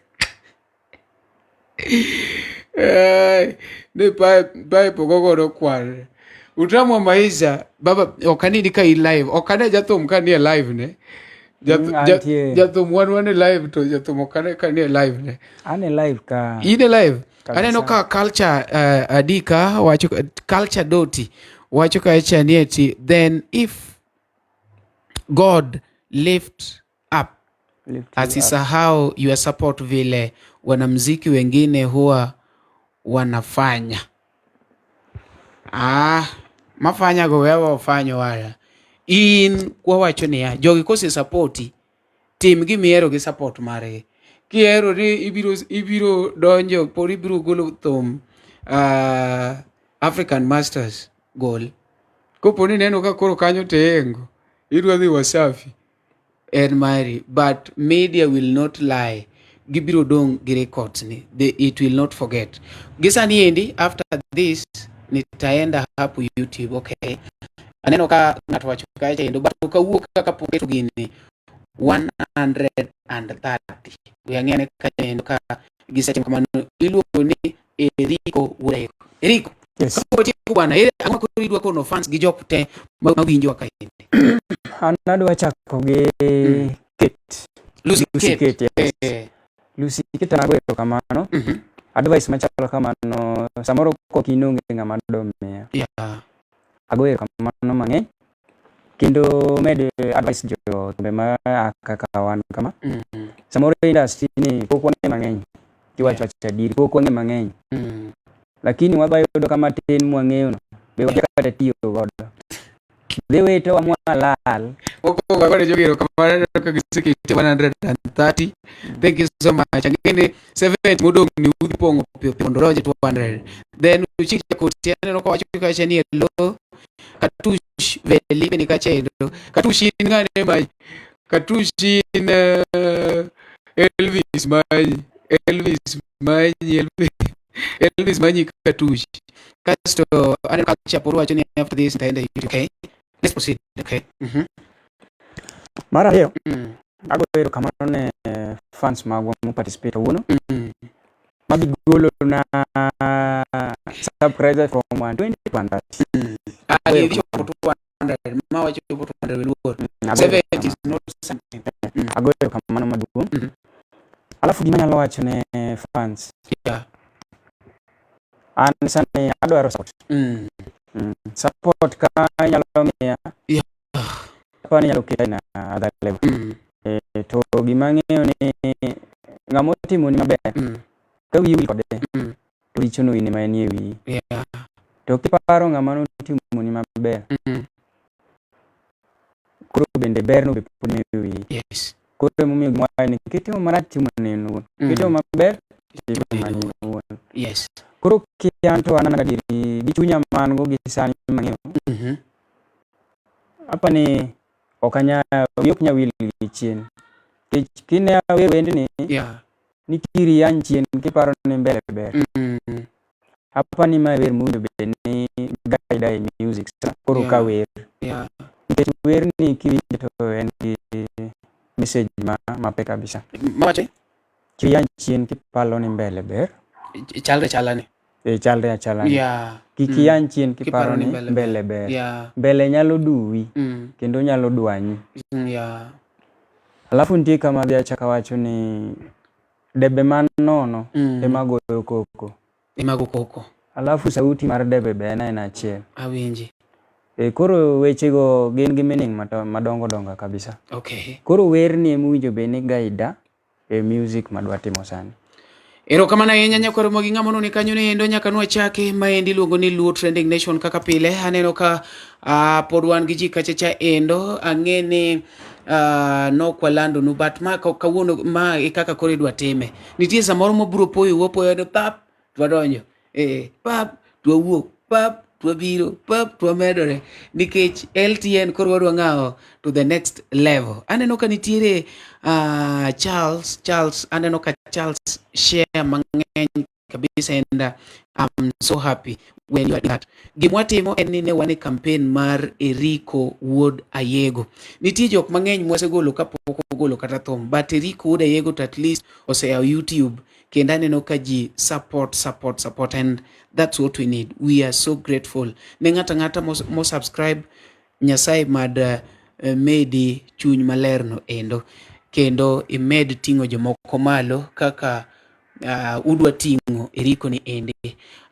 Ni pipe ogogodo kwar. Utamu maisha baba ok anindi ka in live ok ane jathum ka nie live ne. Jathum wan wan e live to jathum ok ane ka nie live ne. An e live ka. In e live? Aneno ka culture Adika wacho culture doti wacho kacha ni eti then if God lift up asisahau your support vile wanamziki wengine huwa wanafanya. Mafanya go wewe ofanyo waya. In wawacho niya, jogi kose supporti, tim gimihero gi support margi. Kihero ni ibiro donjo, pod ibiro golo thum African Masters gol. Kopo ni ineno ka koro kanyo to iingo, idwa dhi Wasafi, en mari, but media will not lie. Gibiro dong' gi records ni, it will not forget. Gi sani endi, after this, nitaenda hapo YouTube, okay. Aneno ka ng'ato wacho kacha endo, but ok awuok kaka pok oketo gini 130. We ang'e ane kanyo endo ka gisetimo kamano. Iluongo ni Eriko Wuod Ayeko. Eriko, Yes. kapok watieko bwana, ere ang'o koro idwa kono fans gi jok te ma winjowa kaendi? An adwa chako gi Kate. Lucy Lucy Kate. Kate, yes. Lucy Kate an agoyo erokamano. Advice machalo kamano samoro kok in onge ng'ama domiya. Agoyo erokamano mang'eny. Kendo med advice jo thumbe ma a kaka wan kama. Mm. Samoro industry ni pok wang'e mang'eny. Kiwacho acha adieri pok wang'e mang'eny. Lakini wadwa yudo kama tin mwang'eyo no be wakia kata tiyo godo. Dhi witowa mwalal. Mokwongo agone jogi erokamano aneno ka gisekete 130. Thank you so much. Ang'e ni 70 modong' ni udhi pong'o piyo piyo mondo odonj e 200. Then Uchik Jakoti aneno kowacho kacha ni hello. Katush Veli be ni kacha endo. Katush in ng'ane manyi? Katush in Elvis manyi. Elvis manyi. Elvis, Elvis manyi Katush. Kasto aneno ka Chapor wacho ni after this nitaenda YouTube. Okay. Let's proceed. Okay. Mar ariyo, agoyo erokamano ne fans magwa mo participate kawuono. Magigolo na subscribers from 120 to 130. Ah, Agoyo gidhi chopo 200. Ma wachopo 200 luor. Agoyo 70 is not something. Agoyo erokamano maduong'. Alafu gima anyalo wacho ne fans. An sani adwaro support. Support ka inyalo miya. Apani inyalo keta in other level. To gima ang'eyo ni ng'ama otimoni maber, ka wiyi wil kode, to richono in ema enie wiyi. To kiparo ng'ama notimoni maber, koro bende berno be pod nie wiyi. Koro emomiyo gima wacho ni kitimo marach timo ne in owuon. Kitimo maber timo ne in owuon. Koro ki an to an gadieri gi chunya ma an go gi sani mang'eyo. Apani ok anyal, wiya ok nyal wil gi chien. Nikech kine awer wendni, ni kiri yany chien kiparo ni mbele ber. Apani mae wer mowinjo bed ni guide e music koro ka wer. Nikech werni kiwinjo to en gi message mapek kabisa. Mawacho? Kiri yany chien kipalo ni mbele ber. Chalre chala ni. E, chalre achala ni. Kik iyany chien kiparo ni mbele ber. Mbele nyalo duwi kendo nyalo dwanyi. Alafu nitie kama adhi achako awacho ni debe man nono ema goyo koko. Ema go koko. Alafu sauti mar debe be en aena achiel. Awinji. E, koro wechego gin gi meaning madongo dongo kabisa. Koro werni ema owinjo bed ni guide e music madwa timo sani. Erokamano ahinya nyakwar Ramogi ng'ama noni kanyo ni endo nyaka nwachake maendi iluongo ni Luo Trending Nation kaka pile aneno ka pod wan gi ji kacha cha endo ang'e ni nokwalandonu but ma kawuono ma e kaka koro idwa time nitie samoro mobiro poyo wapoyo ni pap twadonjo pap twawuok pap twabiro pap twamedore nikech LTN koro wadwa ng'awo to the next level. Aneno ka nitiere Charles, aneno ka Charles share mang'eny kabisa and I'm so happy when you are doing that. Gima watimo en ni ne wan e campaign mar Eriko Wuod Ayego. Nitie jok mang'eny mwasegolo kapok ogolo kata thum, but Eriko Wuod Ayego to at least oseyawo YouTube kendo aneno ka ji support, support, support and that's what we need. We are so grateful. Ne ng'ato ang'ata mo subscribe, Nyasaye mad medi chuny maler no endo kendo imed ting'o jomoko malo kaka udwa ting'o Eriko ni endi.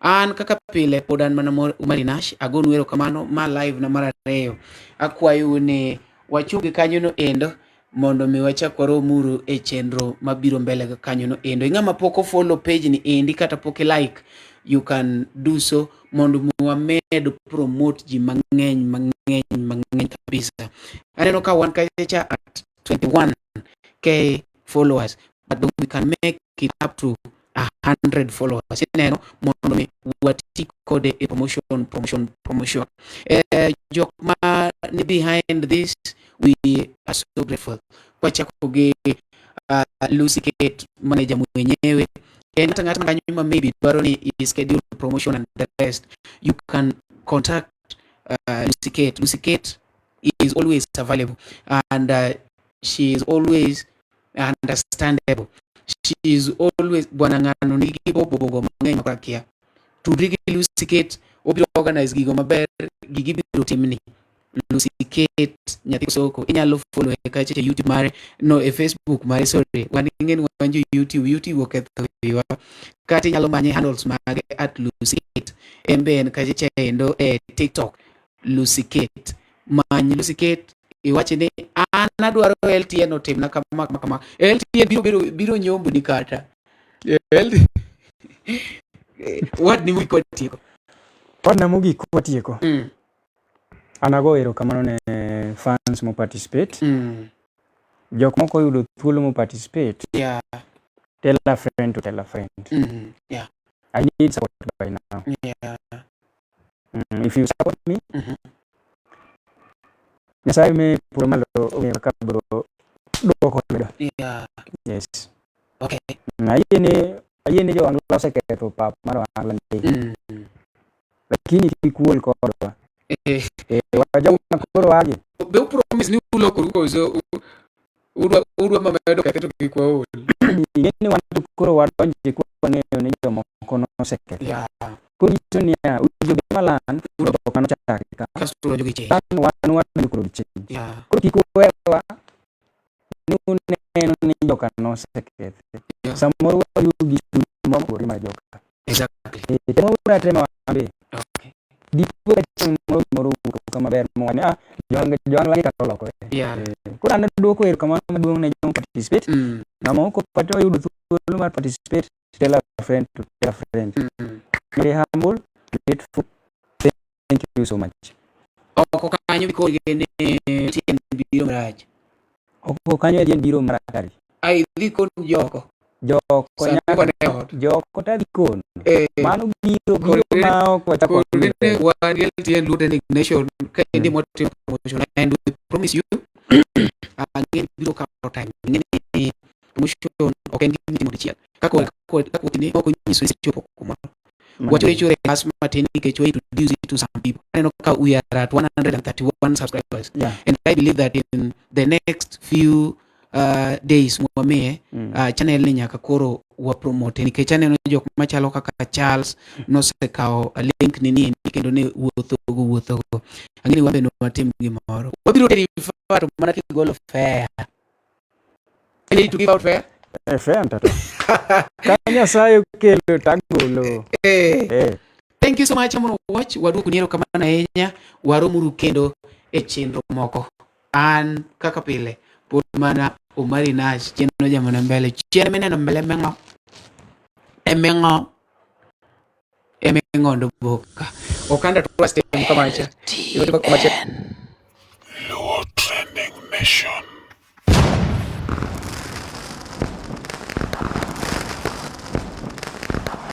An kaka pile pod an mana Umari Nash, agonu erokamano ma live na mar ariyo. Akwayou ni wachung kanyo no endo mondo mi wachak waromuru e chenro mabiro mbele kanyo no endo. Ing'ama pok o follow page ni endi kata pok i like, you can do so mondo mi wamed promote ji mang'eny mang'eny mang'eny kabisa. Aneno ka wan kacha at 21K followers, but we can make it up to 100 followers. Ineno mondo mi wati kode e promotion, promotion, promotion. Jok ma ni behind this, we are so grateful. Kwachako gi Lucy Kate, manager mwenyewe. En ng'ato ang'ata kanyo ma maybe dwaro ni i schedule promotion and the rest, you can contact Lucy Kate. Lucy Kate is always available and she is always understandable. She is always bwana ng'ano nigi bobo mang'eny ma kia. Tudri gi Lucy Kate, obiro organize gigo maber, gigi biro timni. Lucy Kate nyathi soko inyalo follow e kacha e YouTube mare, no e Facebook mare, sorry, wan ing'eni wan jo YouTube, YouTube oketho wiwa. Kata inyalo manye handles mage at Lucy Kate, en be en kacha endo e TikTok Lucy Kate. Many Lucy Kate iwache ni an adwaro LTN otimna kama kama kama. LTN biro biro biro nyombo ni kata. LTN Wad ni mogik watieko. Wadna mogik watieko. An ago erokamano ne fans mo participate. Jok moko oyudo thuolo mo participate. Tell a friend to tell a friend. I need support by now. If you support me, Nyasaye me polo malo ong'eyo kaka biro duoko lwedo. Yes. Ayie ni ayie ni jo Ohangla oseketho pap mar Ohangla ndi. Lakini kik uol kodwa. Eh, wajoma koro wagi. Be upromise ni ulokoru koso udwa mamedo kethe to kik waol? Ing'e ni wan to koro wadonje kwa wang'eyo ni jomoko noseketho. Koro nyiso niya, winjo be malan to ok mano chake ka. Kasto udonjo gi change. Wan wan wadonjo koro gi change. Koro kik uwewa ni uneno ni joka nosekethe. Samoro wariu gi chuny mopogore mar joka. Eh, temo uru atema wan be. Dipo ka chieng' moro gimoro owuok ka maber mowach ni ah, jo-Ohangla gi kata olokore. Eh, koro an aduoko erokamano maduong' ne joma participate. Ng'ama ok oyudo thuolo mar participate, tell a friend to tell a friend. Very humble, grateful. Thank you so much. Oko kanyo koro ne tien biro marach. Oko kanyo en biro marach. Ai dhi kon joko. Joko Sani nyaka wan e ot. Joko tadhi kono. Mano biro biro Koro ma ok wachako koro ne wan gi LTN Luo Trending Nation ka endi mwatimo promotion and we promise you ang'e biro kawo time. Ing'e ni promotion ok en gima itimo dichiel. Kaka kaka ni ok onyiso ni isechopo kumoro. Wachore chore as matin nikech we introduce it to some people. Aneno ka we are at 131 subscribers. And I believe that in the next few days mwamiye channel ni nyaka koro wa promote nikech aneno jok machalo kaka Charles nosekawo link ni ni kendo ne wuothogo wuothogo. Ang'e ni wan bende watim gimoro. Wabiro teri far to mana kigolo fare. I need to give out fare. Eh, fare mtoto. Ka Nyasaye okelo tagolo. Eh. Thank you so much mondo watch waduoko ni erokamano ahinya waromuru kendo e chenro moko. An kaka pile pod mana Omari Nash chenro jamana mbele chien mineno mbele meng'o emeng'o emeng'ondo boka okanda trust kamacha Luo Trending Nation.